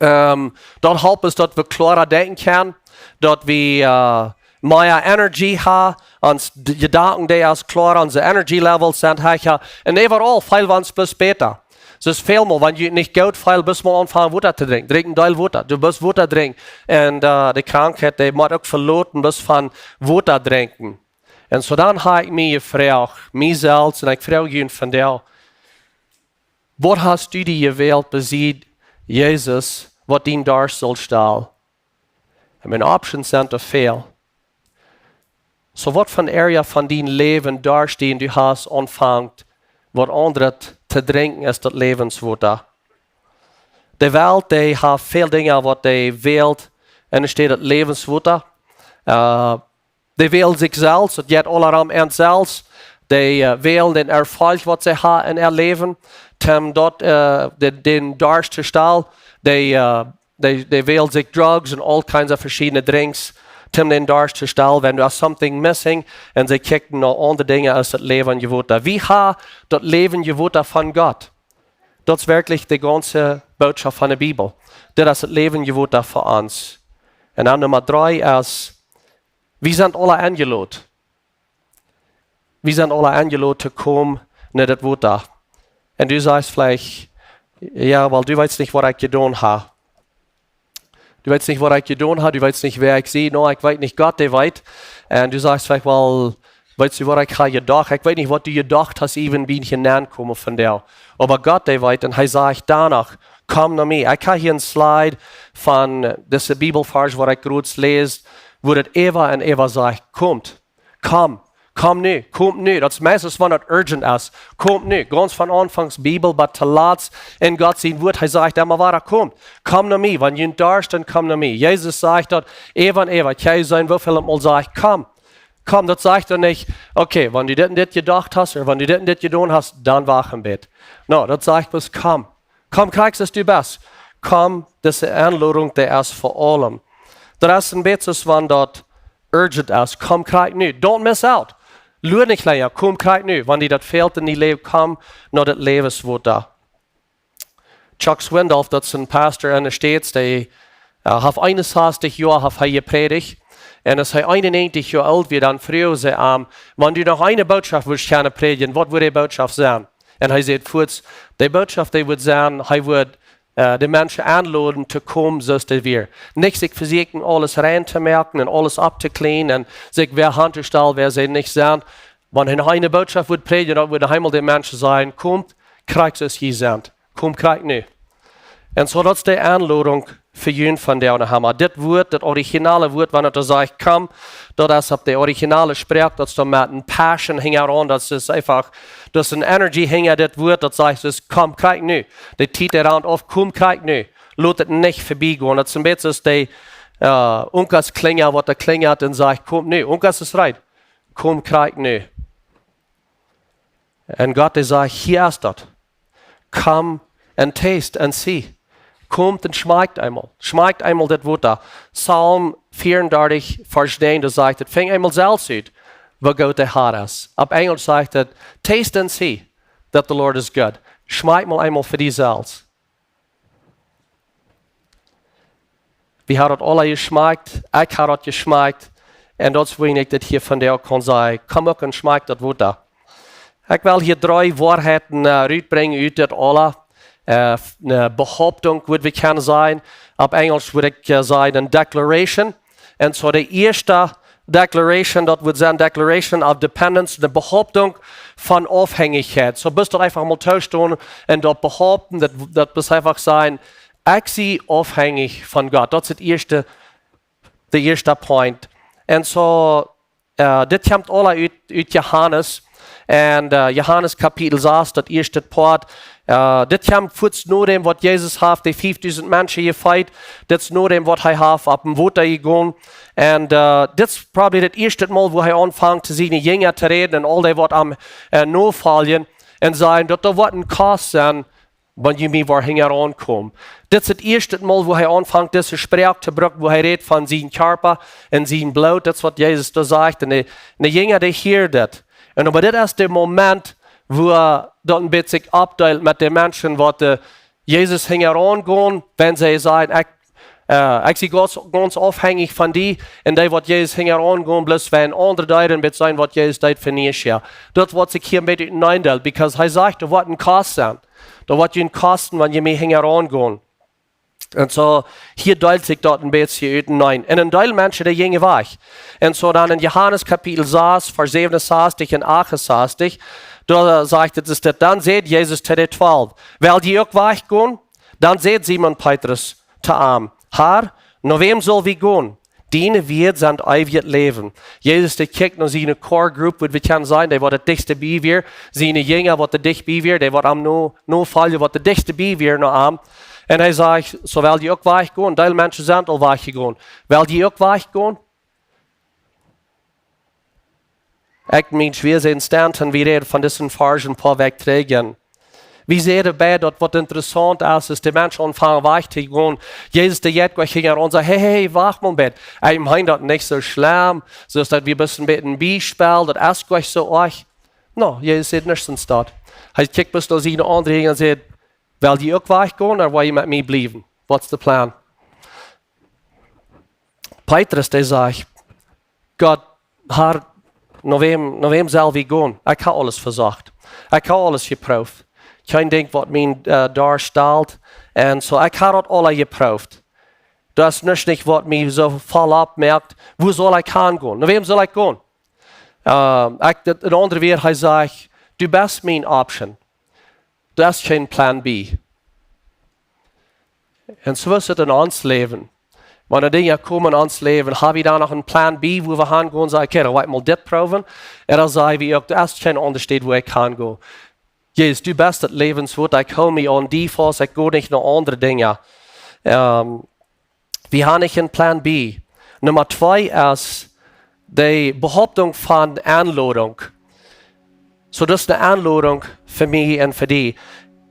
ähm, daut halpt ons, daut wie kloara denkjen kjennen, daut wie, äh, mea Energy haben, ons D-, Jedanken, dee es kloara, onse Energy Levels sent hecha, un overall feelen wie ons bloos bäta. Soo es väl mol, wan jie nich goot feelen, bloos mol aunfangen Wota to drinkjen. Drink een Deel Wota, du bloos Wota drinkjen. Un, äh, de Krankheit, dee mott uk veloten, bloos von Wota drinkjen. Un soo dan hab ekj mie jefroacht, mie selfst, un ekj froag junt vondoag: Waut hast du die jewält besied Jesus, waut dien Darscht saul stallen? Un miene Options sent too väl. Soo, waut fa een Area von dien Läwen, Darscht, dien du hast, aunfangt, waut aundret to drinkjen aus daut Läwenswota? De Welt, dee haft väl Dinja, waut dee wält, un doa steit daut Läwenswota. Äh, Dee wälen sikj selfst, daut jeit aula rom an selfst. Dee, äh, wälen dän Erfolg, waut see haben en äa Läwen, toom daut, äh, de-, dän Darscht to stallen. Dee, äh, dee, dee wälen sikj Drugs un all kinds of veschiedne Drinks, toom dän Darscht to stallen. Wan doa something missing, un see kjikjen no aundre Dinja aus daut Läwenswota. Wie haben daut Läwenswota von Gott. Daut es werkjlich de gaunze Bootschoft von de Bibel. Daut es daut Läwenswota fa ons. Un dan Numma dree es, wie sent aula enjelot. Wie sent aula enjelot to komen no daut Wota. Un du sajchst veleicht: "Jo, well, du weetst nich, waut ekj jedonen hab. Du weetst nich, waut ekj jedonen hab, du weetst nich, wäa ekj sie." No, ekj weet nich, Gott, dee weet. Un du sajchst veleicht: "Well, weetst du, waut ekj hab jedocht? Ekj weet nich, waut du jedocht hast, even bie mie nenkomen vondoag. Oba Gott, dee weet." Un hee sajcht doano: "Komm no mie." Ekj hab hia een Slide von dise Bibelvarsch, waut ekj jrod läs, wua daut äwa un äwa sajcht: "Komt, komm, Komm nu, komm nu. Daut es meistens, wan daut urgent es. Komm nu. Gaunz von Aunfank Bibel bat to latst en Gott sien Wort, hee sajcht emma wada: Komm, komm no mie. Wan jie darscht, dan komm no mie. Jesus sajcht daut äwa un äwa. Kjenn jie seenen, woo väl hee mol sajcht: Komm, komm. Daut sajcht hee nich: Okay, wan du dit un dit jedocht hast, ooda wan du dit un dit jedonen hast, dan wacht een bät. No, daut sajcht bloos: Komm. Komm krakjt soo aus du best. Komm, dise Enlodunk, dee es fa aulem. Daut es een bät soo aus wan daut urgent es. Komm krakjt nu. Don't miss out. Lua nich lenja. Komm krakjt nu. Wan die daut fält en dien Läwen, komm no daut Läwenswota. Chuck Swindoll, daut es een Pastor en de States, dee, äh, haft eenunsastich Joa haft hee jeprädicht. Un aus hee eenunnäajentich Joa oolt wia, dan fruagen see am: Wan du noch eene Bootschoft wurscht kjennen prädjen, waut wudd dee Bootschoft sennen? Un hee säd fuaz: Dee Bootschoft, dee wudd sennen, hee wudd, äh, de Menschen enloden to komen soo aus dee wieren. Nich sikj vesieekjen aules rein to moaken un aules auftokleenen un sikj wäa han to stalen, wäa see nich sent. Wan hee noch eene Bootschoft wudd prädjen, dan wudd hee mol de Menschen sajen: Komm krakjt soo aus jie sent. Komm krakjt nu. Un soo, daut es de Enlodunk fa junt von de Aunahama. Dit Wort, daut originale Wort, wan et doa sajcht: Komm, daut es opp de originale Sproak, daut es doa met een passion hinjaraun, daut es eefach, daut es een energy hinja dit Wort, daut sajcht: Komm krakjt nu. De Tiet, dee rant auf, komm krakjt nu. Lot et nich vebie gonen. Daut es een bät soo aus de, äh, Unkas Klinja, waut doa klinjat un sajcht: Komm nu. Unkas es reed. Komm krakjt nu. Un Gott, dee sajcht: Hia es daut. Come and taste and see. Komt un schmakjt eemol. Schmakjt eemol dit Wota. Psalm vieaundartich, Varsch näajen, doa sajcht et: Finj eemol selfst ut, woo goot de Har es. Opp Enjlisch sajcht et: Taste and see that the Lord is good. Schmakj mol eemol fa die selfst. Wie haben daut aula jeschmakjt, ekj hab daut jeschmakjt. Un daut es wuarom ekj dit hia vondoag kaun sajen: Komm uk un schmakj daut Wota. Ekj well hia dree Woarheiten, äh, rutbrinjen ut dit aula. Äh, eene Behauptung, wudd wie kjennen sajen. Opp Enjlisch wudd ekj, äh, sajen eene Declaration. Un soo de ieeschte Declaration, daut wudd sennen Declaration of Dependence, de Behauptung von Aufhenjichkjeit. Soo bloos daut eefach mol toostonen un daut behaupten, daut, daut bloos eefach sajen: Ekj sie aufhenjich von Gott. Daut es daut ieeschte, de ieeschte Point. Un soo, äh, dit kjemt aula ut, ut Johanes. Un, äh, Johanes Kapitel sas, daut ieeschte Poat. Äh, dit kjemt fuaz no däm, waut Jesus haft de fiefdusent Menschen jefeet. Dit es no däm, waut hee haft opp daut Wota jegonen. Un, äh, dit es probably daut ieeschte Mol, wua hee aunfangt, to siene Jinja to räden un aul dee, waut am, äh, nofoljen, un sajen, daut doa woat een Kost sennen, wan jie mie woaren hinjaraun komen. Dit es daut ieeschte Mol, wua hee aunfangt, dise Sproak to brucken, wua hee rät von sien Kjarpa un sien Bloot. Daut es, waut Jesus doa sajcht. Un de, un de Jinja, dee hieren dit. Un oba dit es de Moment, wua daut een bät sikj aufdeelt met de Menschen, waut, äh, Jesus hinjaraun gonen, wan see sajen: Ekj, äh, ekj sie gaunz, gaunz aufhenjich von die, un dee, waut Jesus hinjaraun gonen, bloos wäajen aundre Dinja, een bät seenen, waut Jesus deed fa nuscht, jo. Daut woat sikj hia een bät uteneen deelen, because hee sajcht, doa woat een Kost sennen. Daut woat junt kosten, wan jie mie hinjaraun gonen. Un soo, hia deelt sikj daut een bät uteneen. Un een Deel Menschen, dee jinjen wajch. Un soo dan en Johanes Kapitel sas, Varsch säwenunsastich un achtensastich, doa sajcht et, es dit: Dan säd Jesus to de Twalw: Well jie uk wajch gonen? Dan säd Simon Petrus to am: Har, no wäm sell wie gonen? Diene Wieed sent eewjet Läwen. Jesus, dee kjikjt no siene core group, waut wie kjennen sajen, dee waut daut dichtste bie wia, siene Jinja, waut daut dicht bie wia, dee waut am no, nofoljen, waut daut dichtste bie wia no am. Un hee sajcht: Soo, well jie uk wajch gonen? Deel Menschen sent aul wajch jegonen. Well jie uk wajch gonen? Ekj meen, wie sent Stanton, wie räden von disen Varsch een poa Wäakj trigj. Wie säden bie daut, waut interessaunt es, es de Menschen aunfangen wajch to gonen. Jesus, dee jeit nich hinjaraun un sajcht: Hey, hey, wacht mol een bät. Ekj meen daut nich soo schlemm, soo aus daut wie bloos een bät een Biespel, daut es nich soo oajch. No, Jesus sajcht nuscht von daut. Hee kjikjt bloos no siene aundre Jinja un sajcht: Well jie uk wajch gonen, ooda well jie met mie bliewen? What's the plan? Petrus, dee sajcht: Gott, Har, no wäm, no wäm sell wie gonen? Ekj hab aules vesocht. Ekj hab aules jeprooft. Kjeen Dinkj, waut mien, äh, Dorscht stillt. Un soo, ekj hab daut aula jeprooft. Daut es nuscht nich, waut mie soo voll oppmoakt. Wua sell ekj han gonen? No wäm sell ekj gonen? Äh, ekj, daut, en aundre Wieed, hee sajcht: Du best mien Option. Daut es kjeen Plan B. Un soo es et en ons Läwen. Wan Dinja komen en ons Läwen, ha wie dan noch een Plan B, wua wie hangonen? Saj ekj, okay, dan well ekj mol dit proowen. Ooda saj wie uk, doa es kjeen aundre Städ, wua ekj hango. Jesus, du best daut Läwenswuat, ekj hool mie aun die faust, ekj go nich no aundre Dinja. Ähm, wie haben nich een Plan B. Numma twee es de Behauptung von Einladung. Soo, daut es eene Einladung fa mie un fa die.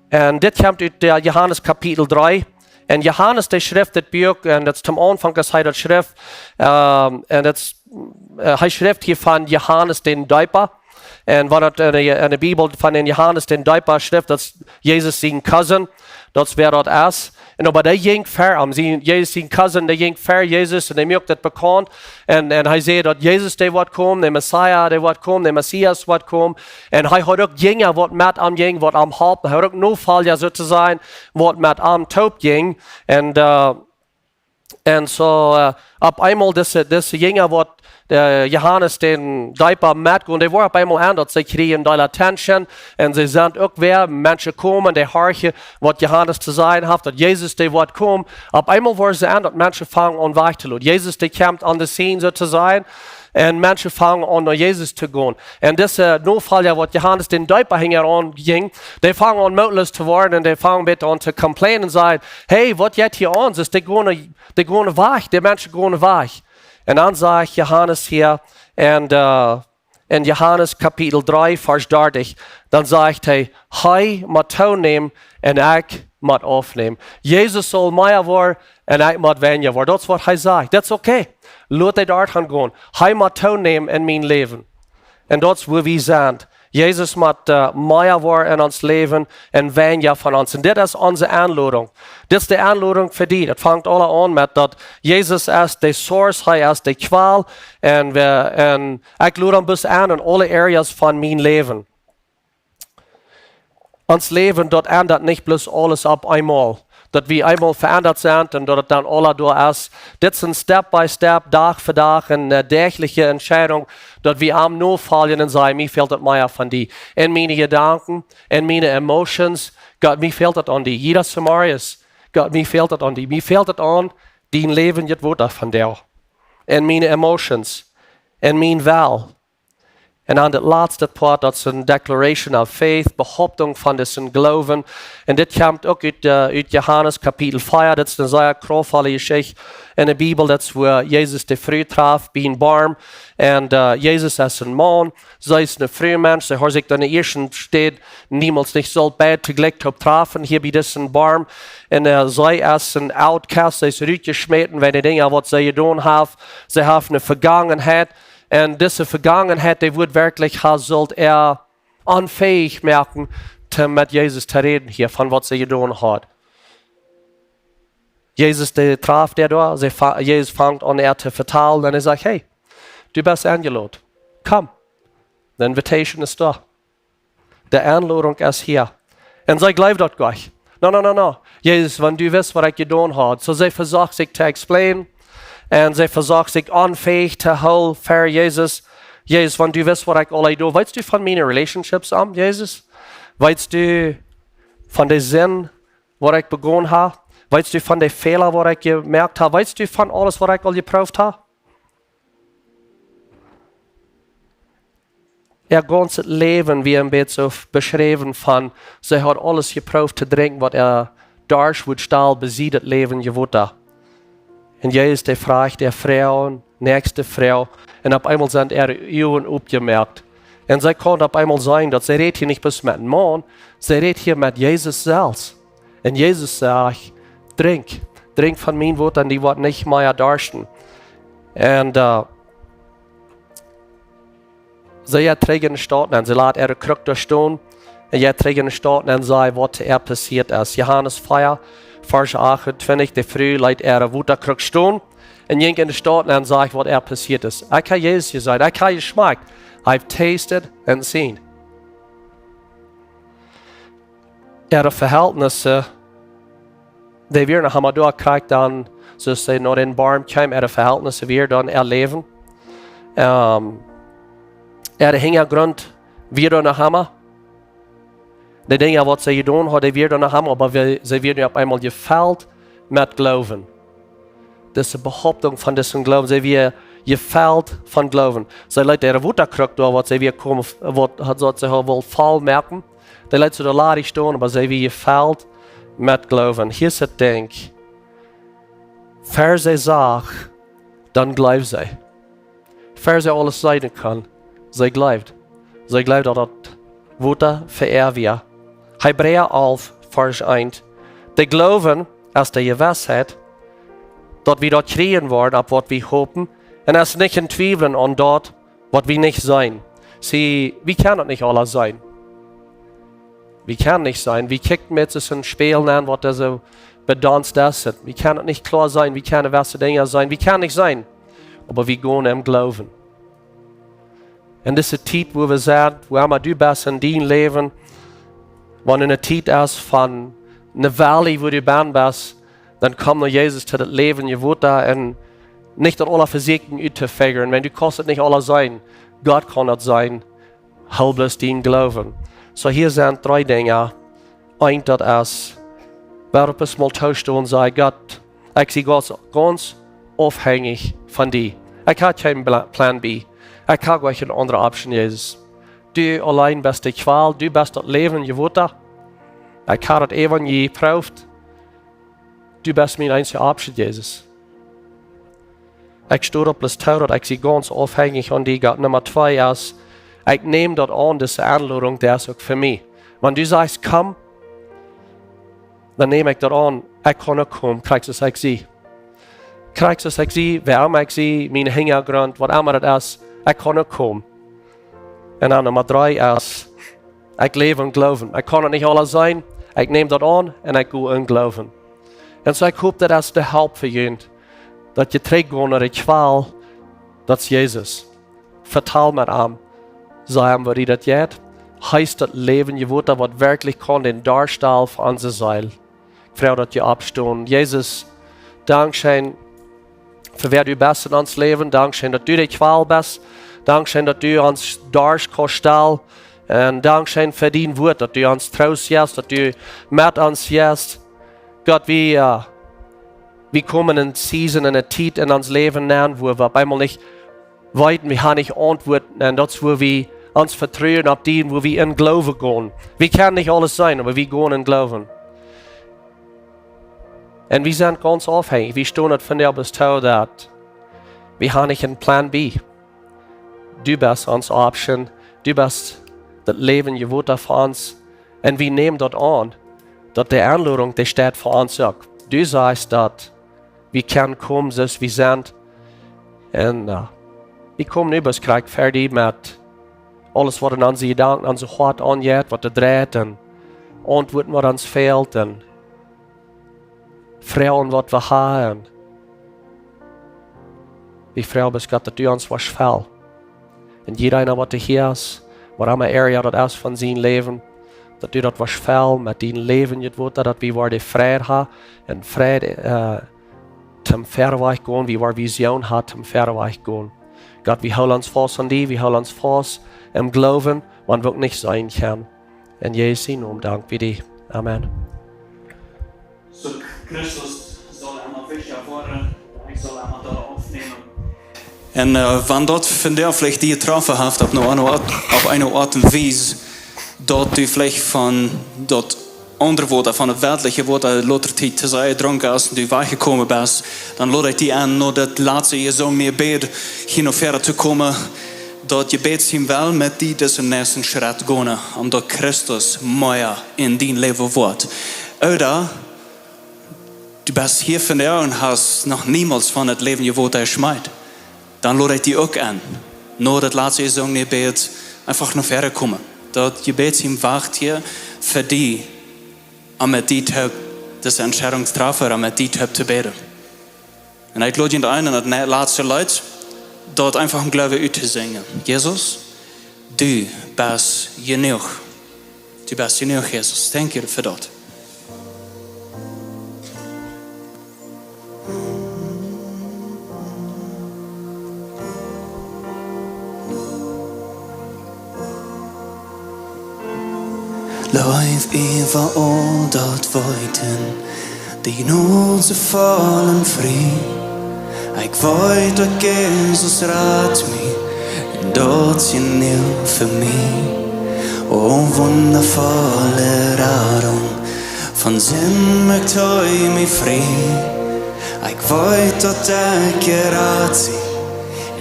Un dit kjemt ut de Johanes Kapitel dree. Un Johanes, dee schrift dit Buak, un daut es toom Aunfank, aus hee daut schrift. Ähm, un daut es, äh, hee schrift hia von Johanes dän Deepa. Un wan daut en de, en de Bibel von dän Johanes dän Deepa schrift, daut es Jesus sien Cousin, daut es wäa daut es. Un oba dee jinkj ver am, sien, Jesus sien Cousin, dee jinkj ver Jesus un dee muak daut bekaunt. Un, un hee säd daut Jesus, dee woat komen, de Messias, dee woat komen, de Messias woat komen. Un hee haud uk Jinja, waut met am jinjen, waut am holpen. Hee haud uk Nofolja, soo to sajen, waut met am toop jinjen. Un, äh, un soo, äh, opp eemol dise, dise Jinja, waut, äh, Johanes dän Deepa metgonen, dee woaren opp eemol aun, daut see kjrieen dee Attention. Un see sent uk wäa, Menschen komen, dee horchen, waut Johanes to sajen haft, daut Jesus, dee woat komen. Opp eemol woaren see aun, daut Menschen fangen aun wajch to lopen. Jesus, dee kjemt on the scene, soo to sajen. Un Menschen fangen aun, no Jesus to gonen. Un dise Nofolja, waut Johanes dän Deepa hinjaraun jinkj, dee fangen aun mootloos to woaren un dee fangen een bät aun to complainen un sajen: "Hey, waut jeit hia aun? Soo, dee gonen, dee gonen wajch, de Menschen gonen wajch." Un dan sajcht Johanes hia, un, äh, en Johanes Kapitel dree, Varsch dartich, dan sajcht hee: "Hee mott toonämen un ekj mott aufnämen." Jesus saul mea woaren un ekj mott weinja woaren. Daut es, waut hee sajcht. Daut es okay. Lot dee doa hangonen. Hee mott toonämen en mien Läwen. Un daut es, wua wie sent. Jesus mott, äh, mea woaren en ons Läwen un weinja von ons. Un dit es onse Einladung. Dit es de Einladung fa die. Daut fangt aula aun met daut Jesus es de Source, hee es de Kwal. Un wie, un ekj lod am bloos aun en aule Areas von mien Läwen. Ons Läwen, daut endat nich bloos aules opp eemol. Daut wie eemol veendat sent un daut et dan aula doa es. Dit es een Step by Step, Dach fa Dach, eene, äh, däachliche Entscheidung, daut wie am nofoljen un sajen: "Mie fält daut mea von die. En miene Jedanken, en miene Emotions, Gott, mie fält daut aun die." Jieda Samarius, Gott, mie fält daut aun die. Mie fält daut aun, dien läwendjet Wota von die. En miene Emotions, en mien Well. Un dan daut latste Poat, daut es eene Declaration of Faith, Behauptung von disen Gloowen. Un dit kjemt uk ut, äh, ut Johanes Kapitel vea, daut es eene sea kraftvolle Jeschicht en de Bibel, daut es, wua Jesus de Fru traf bie een Boom. Un, äh, Jesus es een Maun, see es een Frumensch, see haud sikj en de ieeschte Städ niemols nich sult beid toojlikj toop trafen, hia bie disen Boom. Un, äh, see es een Outcast, see es rutjeschmäten wäajen de Dinja, waut see jedonen haft. See haft eene Vegangenheit, un dise Vegangenheit, dee woat werkjlich, hee saul äa onfäich moaken, to met Jesus to räden hia, von waut see jedonen haud. Jesus, dee traf äa doa, see fa-, Jesus fangt aun äa to vetalen un hee sajcht: "Hey, du best enjelot. Komm, de invitation es doa. De Enlodunk es hia." Un see jleeft daut nich. "No, no, no, no. Jesus, wan du wist, waut ekj jedonen haud." Soo see vesocht sikj to explainen. Un see vesocht sikj onfäich to hoolen ver Jesus. "Jesus, wan du wist, waut ekj aula jedonen, weetst du von miene relationships aun, Jesus? Weetst du von de Sind, waut ekj begonen hab? Weetst du von de Fäla, waut ekj jemoakt hab? Weetst du von aules, waut ekj aul jeprooft hab?" Äa gaunzet Läwen wia een bät soo beschräwen von, see haud aules jeprooft to drinkjen, waut äa Darscht wudd stillen, bie see daut läwendje Wota. Un Jesus, dee fruach äa Froag, näakjste Froag, un opp eemol sent äare Uagen opjemoakt. Un see kunn opp eemol seenen, daut see rät hia nich bloos met een Maun, see rät hia met Jesus selfst. Un Jesus sajcht: "Drinkj, drinkj von mien Wota un jie woaren nich mea darschten." Un, äh, see jeit trigj en de Staut nenn, see lat äare Kruck doa stonen. Un jeit trigj en de Staut nenn, sajcht, waut to äa passieet es. Johanes vea, Varsch achtuntwintich, de Fru leet äare Wotakruck stonen un jinkj en de Staut nenn un sajcht, waut äa passieet es. "Ekj hab Jesus jeseenen, ekj hab jeschmakjt. I've tasted and seen." Äare Vehältnisse, dee wieren noch emma doa, krakjt dan, soo aus see no dän Boom kjeem, äare Vehältnisse wieren dan äa Läwen. Ähm, äa Hinjagrunt wia doa noch emma. De Dinja, waut see jedonen haud, dee wieren doa noch emma, oba wie-, see wieren opp eemol jefelt met Gloowen. dise Behauptung von disen Gloowen. See wia jefelt von Gloowen. See leet äare Wotakruck doa, waut see wia komen, waut haud, soo see haud wullt voll moaken. Dee leet see doa ladich stonen, oba see wia jefelt met Gloowen. Hia es daut Dinkj. Ver see sach, dan jleewd see. Ver see aules seenen kunn, see jleewd. See jleewd, daut daut Wota fa äa wia. Hebräa alf, Varsch eent. De Gloowen es de Jewissheit, daut wie daut kjrieen woaren, opp waut wie hopen, un es nich een Twiewlen aun daut, waut wie nich seenen. See, wie kjennen daut nich aules seenen. Wie kjennen nich seenen. Wie kjikjen met soo een Spieejel aun, waut doa soo bedanzt es. Wie kjennen daut nich kloa seenen. Wie kjennen jewisse Dinja seenen. Wie kjennen nich seenen. Oba wie gonen em Gloowen. En dise Tiet, wua wie sent, wua emma du best en dien Läwen, wan eene Tiet es von eene Valley, wua du bennen best, dan komm no Jesus, to daut läwendje Wota, un nich daut aules vesieekjen uttofiguren. Wan du kaust daut nich aules seenen, Gott kaun daut seenen. Hool bloos dien Gloowen. Soo, hia sent dree Dinja. Eent, daut es, wuaropp es mol toostonen, saj: Gott, ekj sie gaunz, gaunz aufhenjich von die. Ekj hab kjeen Bla-, Plan B. Ekj hab kjeene aundre Option, Jesus. Du auleen best de Kjwal, du best daut läwendje Wota. Ekj hab daut Evanjeelium jeprooft. Du best mien eensja Option, Jesus. Ekj sto opp, bloos too, daut ekj sie gaunz aufhenjich von die, Gott. Numma twee es, ekj näm daut aun, dise Enlodunk, dee es uk fa mie. Wan du sajchst: Komm, dan näm ekj daut aun. Ekj kaun uk komen, krakjt soo aus ekj sie. Krakjt soo aus ekj sie, wäa emma ekj sie, mien Hinjagrunt, waut emma daut es, ekj kaun uk komen. Un dan Numma dree es, ekj läw em Gloowen. Ekj kaun daut nich aules seenen, ekj näm daut aun un ekj go em Gloowen. Un soo, ekj hop, daut es de Help fa junt, daut jie trigjgonen no de Kjwal, daut es Jesus. Vetal met am. Saj am, woo die daut jeit. Hee es daut läwendje Wota, waut werkjlich kaun dän Darscht stillen fa onse Seel. Ekj froag, daut jie oppstonen. Jesus, dankscheen fa wäa du best en ons Läwen. Dankscheen, daut du de Kjwal best. Dankscheen, daut du ons Darscht kaust stillen. Un dankscheen fa dien Wort, daut du ons Troost jefst, daut du met ons best. Gott, wie, äh, wie komen en Season, en eene Tiet en ons Läwen aun, wua wie opp eemol nich weeten, wie haben nich Auntwuaten, un daut es, wua wie ons vetruen opp die, wua wie em Gloowen gonen. Wie kjennen nich aules seenen, oba wie gonen em Gloowen. Un wie sent gaunz aufhenjich. Wie stonen daut von die, oba es too, daut wie haben nich een Plan B. Du best onse Option. Du best daut läwendje Wota fa ons. Un wie nämen daut aun, daut de Enlodunk, dee steit fa ons uk. Du sajchst, daut wie kjennen komen, soo aus wie sent. Un, äh, wie komen nu bloos krakjt ver die met aules, waut en onse Jedanken, onse Hoat aunjeit, waut doa dreit, un Auntwuaten, waut ons fält, un Froagen, waut wie haben. Wie froagen bloos, Gott, daut du ons woascht fellen. Un jieda eena, waut hia es, waut emma Area daut es von sien Läwen, daut du daut woascht fellen met dien läwendjet Wota, daut wie woaren Fräd haben un Fräd, äh, toom verwoats gonen, wie woaren Vision haben toom verwoats gonen. Gott, wie hoolen ons faust aun die, wie hoolen ons faust em Gloowen, wan wie uk nich seenen kjennen. En Jesus sien Nomen dank wie die. Amen. Soo, Christus saul emma wichtja woaren, ekj saul emma doa aufnämen. Un, äh, wan daut vondoag veleicht die jetroffen haft opp eene aundre Oat, opp eene Oat un Wies, daut du veleicht von daut aundre Wota, von daut weltliche Wota, de latste Tiet too sea jedrunken hast un du wajchjekomen best, dan lod ekj die aun, no daut latste jesongne Jebäd hia no väaren to komen, daut Jebäd sien well met die disen näakjsten Schrett gonen, om daut Christus mea en dien Läwen woat. Ooda du best hia vondoag un hast noch niemols von daut läwendje Wota jeschmakjt. Dan lod ekj die uk aun, no daut latste jesongne Jebäd eefach no väaren komen. Daut Jebäd sien wacht hia fa die, om met die toop dise Entscheidunk to träfen, om met die toop to bäden. Un ekj lod junt aun, en daut ne-, latste Leet, daut eefach em Gloowen uttosingen. Jesus, du best jenuach. Du best jenuach, Jesus. Thank you fa daut. Leef äwa aul daut Weeten, de Jnod soo voll un frie. Ekj weet daut Jesus rat mie, un daut es jenuach fa mie. O wundafolle Radunk, von Sind moakt hee mie frie. Ekj weet daut ekj jerat sie,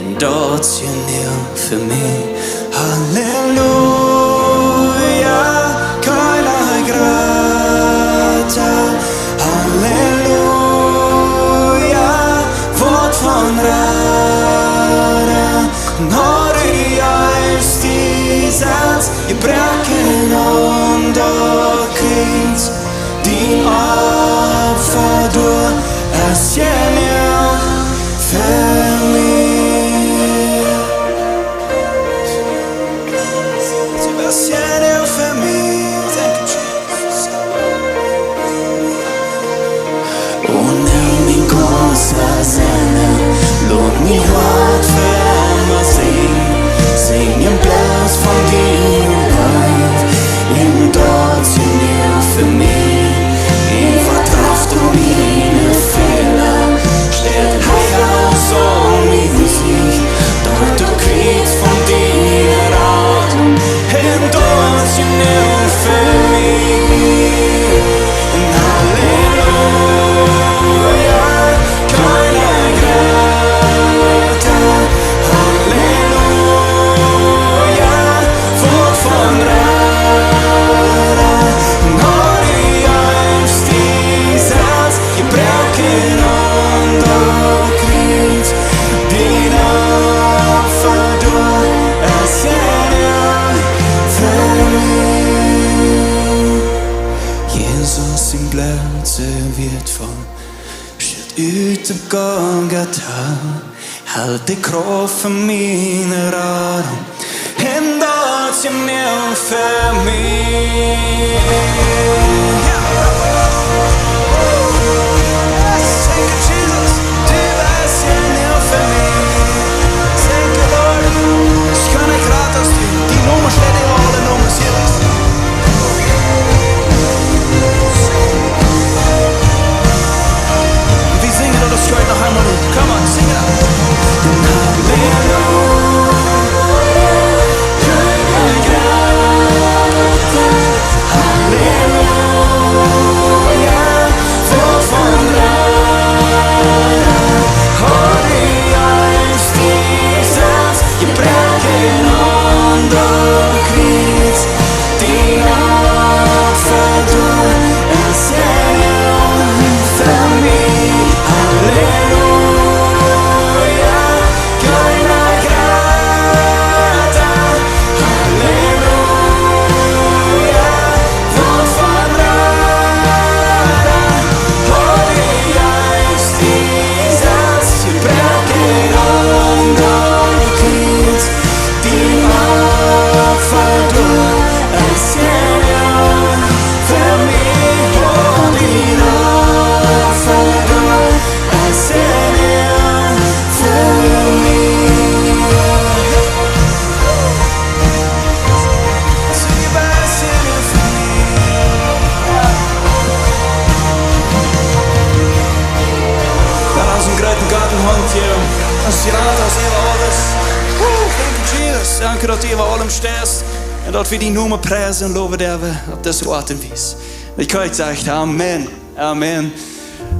un daut es jenuach fa mie. Halleluja, kein Grata. Halleluja, Wuat von Rada. Gott, du jeefst die selfst, jebroaken aun daut Kjriez. Dien Opfa doa es jenuach fa mie. Du best jenuach fa mie. Thank you, Jesus. O, nem mien gaunza Seel, lot mien Hoat fa emma sinjen, sinjen bloos von diene Leew. Un daut es jenuach fa mie. Ekj vetrau die, miene Fäla, stell hee aus aun mien Sied, daut du kjrichst von diene Rad. Un daut es jenuach fa mie. Halleluja, kein Grata. Halleluja, Wuat von Rada. Gott, du jeefst die selfst, jebroaken aun daut Kjriez. Dien Opfa doa es jenuach fa mie. Jesus sien Bloot es wieetvoll, sieekj ut opp Golgata, helt de Krauft von miene Radunk. Un daut es jenuach fa mie. Yes, thank you, Jesus. Du best jenuach fa mie. Thank you, Lord. Es kein Grata aus die. Dien Nomen steit äwa aule Nomes, Jesus. Wie sinjen daut, daut es goot, noch eemol. Come on, sing it out. Halleluja, Halleluja, Wuat von Rada. Gott, du jeefst die selfst, jebroaken aun daut Kjriez. Dien Opfa doa es jenuach fa mie. Halleluja, kein Grata. Halleluja, Wuat von Rada. Gott, du jeefst die selfst, jebroaken aun daut Kjriez. Dien Opfa doa es jenuach fa mie. O, dien Opfa doa es jenuach fa mie. Lot ons eenen grooten Gott een Haunt jäwen. Dankscheen, daut du äwa aules, thank you, Jesus. Dankscheen, daut du äwa aulem steist. Un daut wie dienen Nomen priesen un lowen derwen opp dise Oat un Wies. Ekj kaun sajen, Amen. Amen.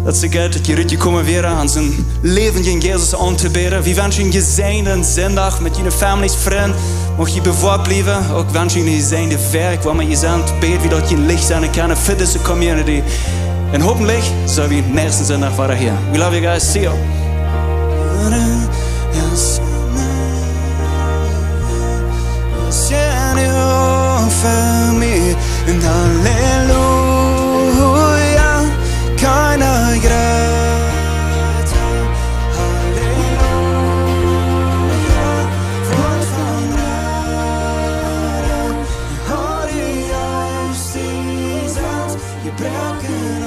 Daut es soo goot, daut jie rutjekomen wieren, aun soon läwendjen Jesus auntobäden. Wie wenschen junt eenen jesäajenden Sindach met june Families, Frind. Mucht jie bewoat bliewen. Uk wenschen jie eene jesäajende Wäakj, wua emma jie sent. Bäd wie, daut jie een Licht sennen kjennen fa dise Community. Un hopentlich seen wie näakjsten Sindach wada hia. We love you guys. See you. Jenuach fa mie, un Halleluja, kein Grata. Halleluja, Wuat von Rada. Halleluja, Jesus, jebroaken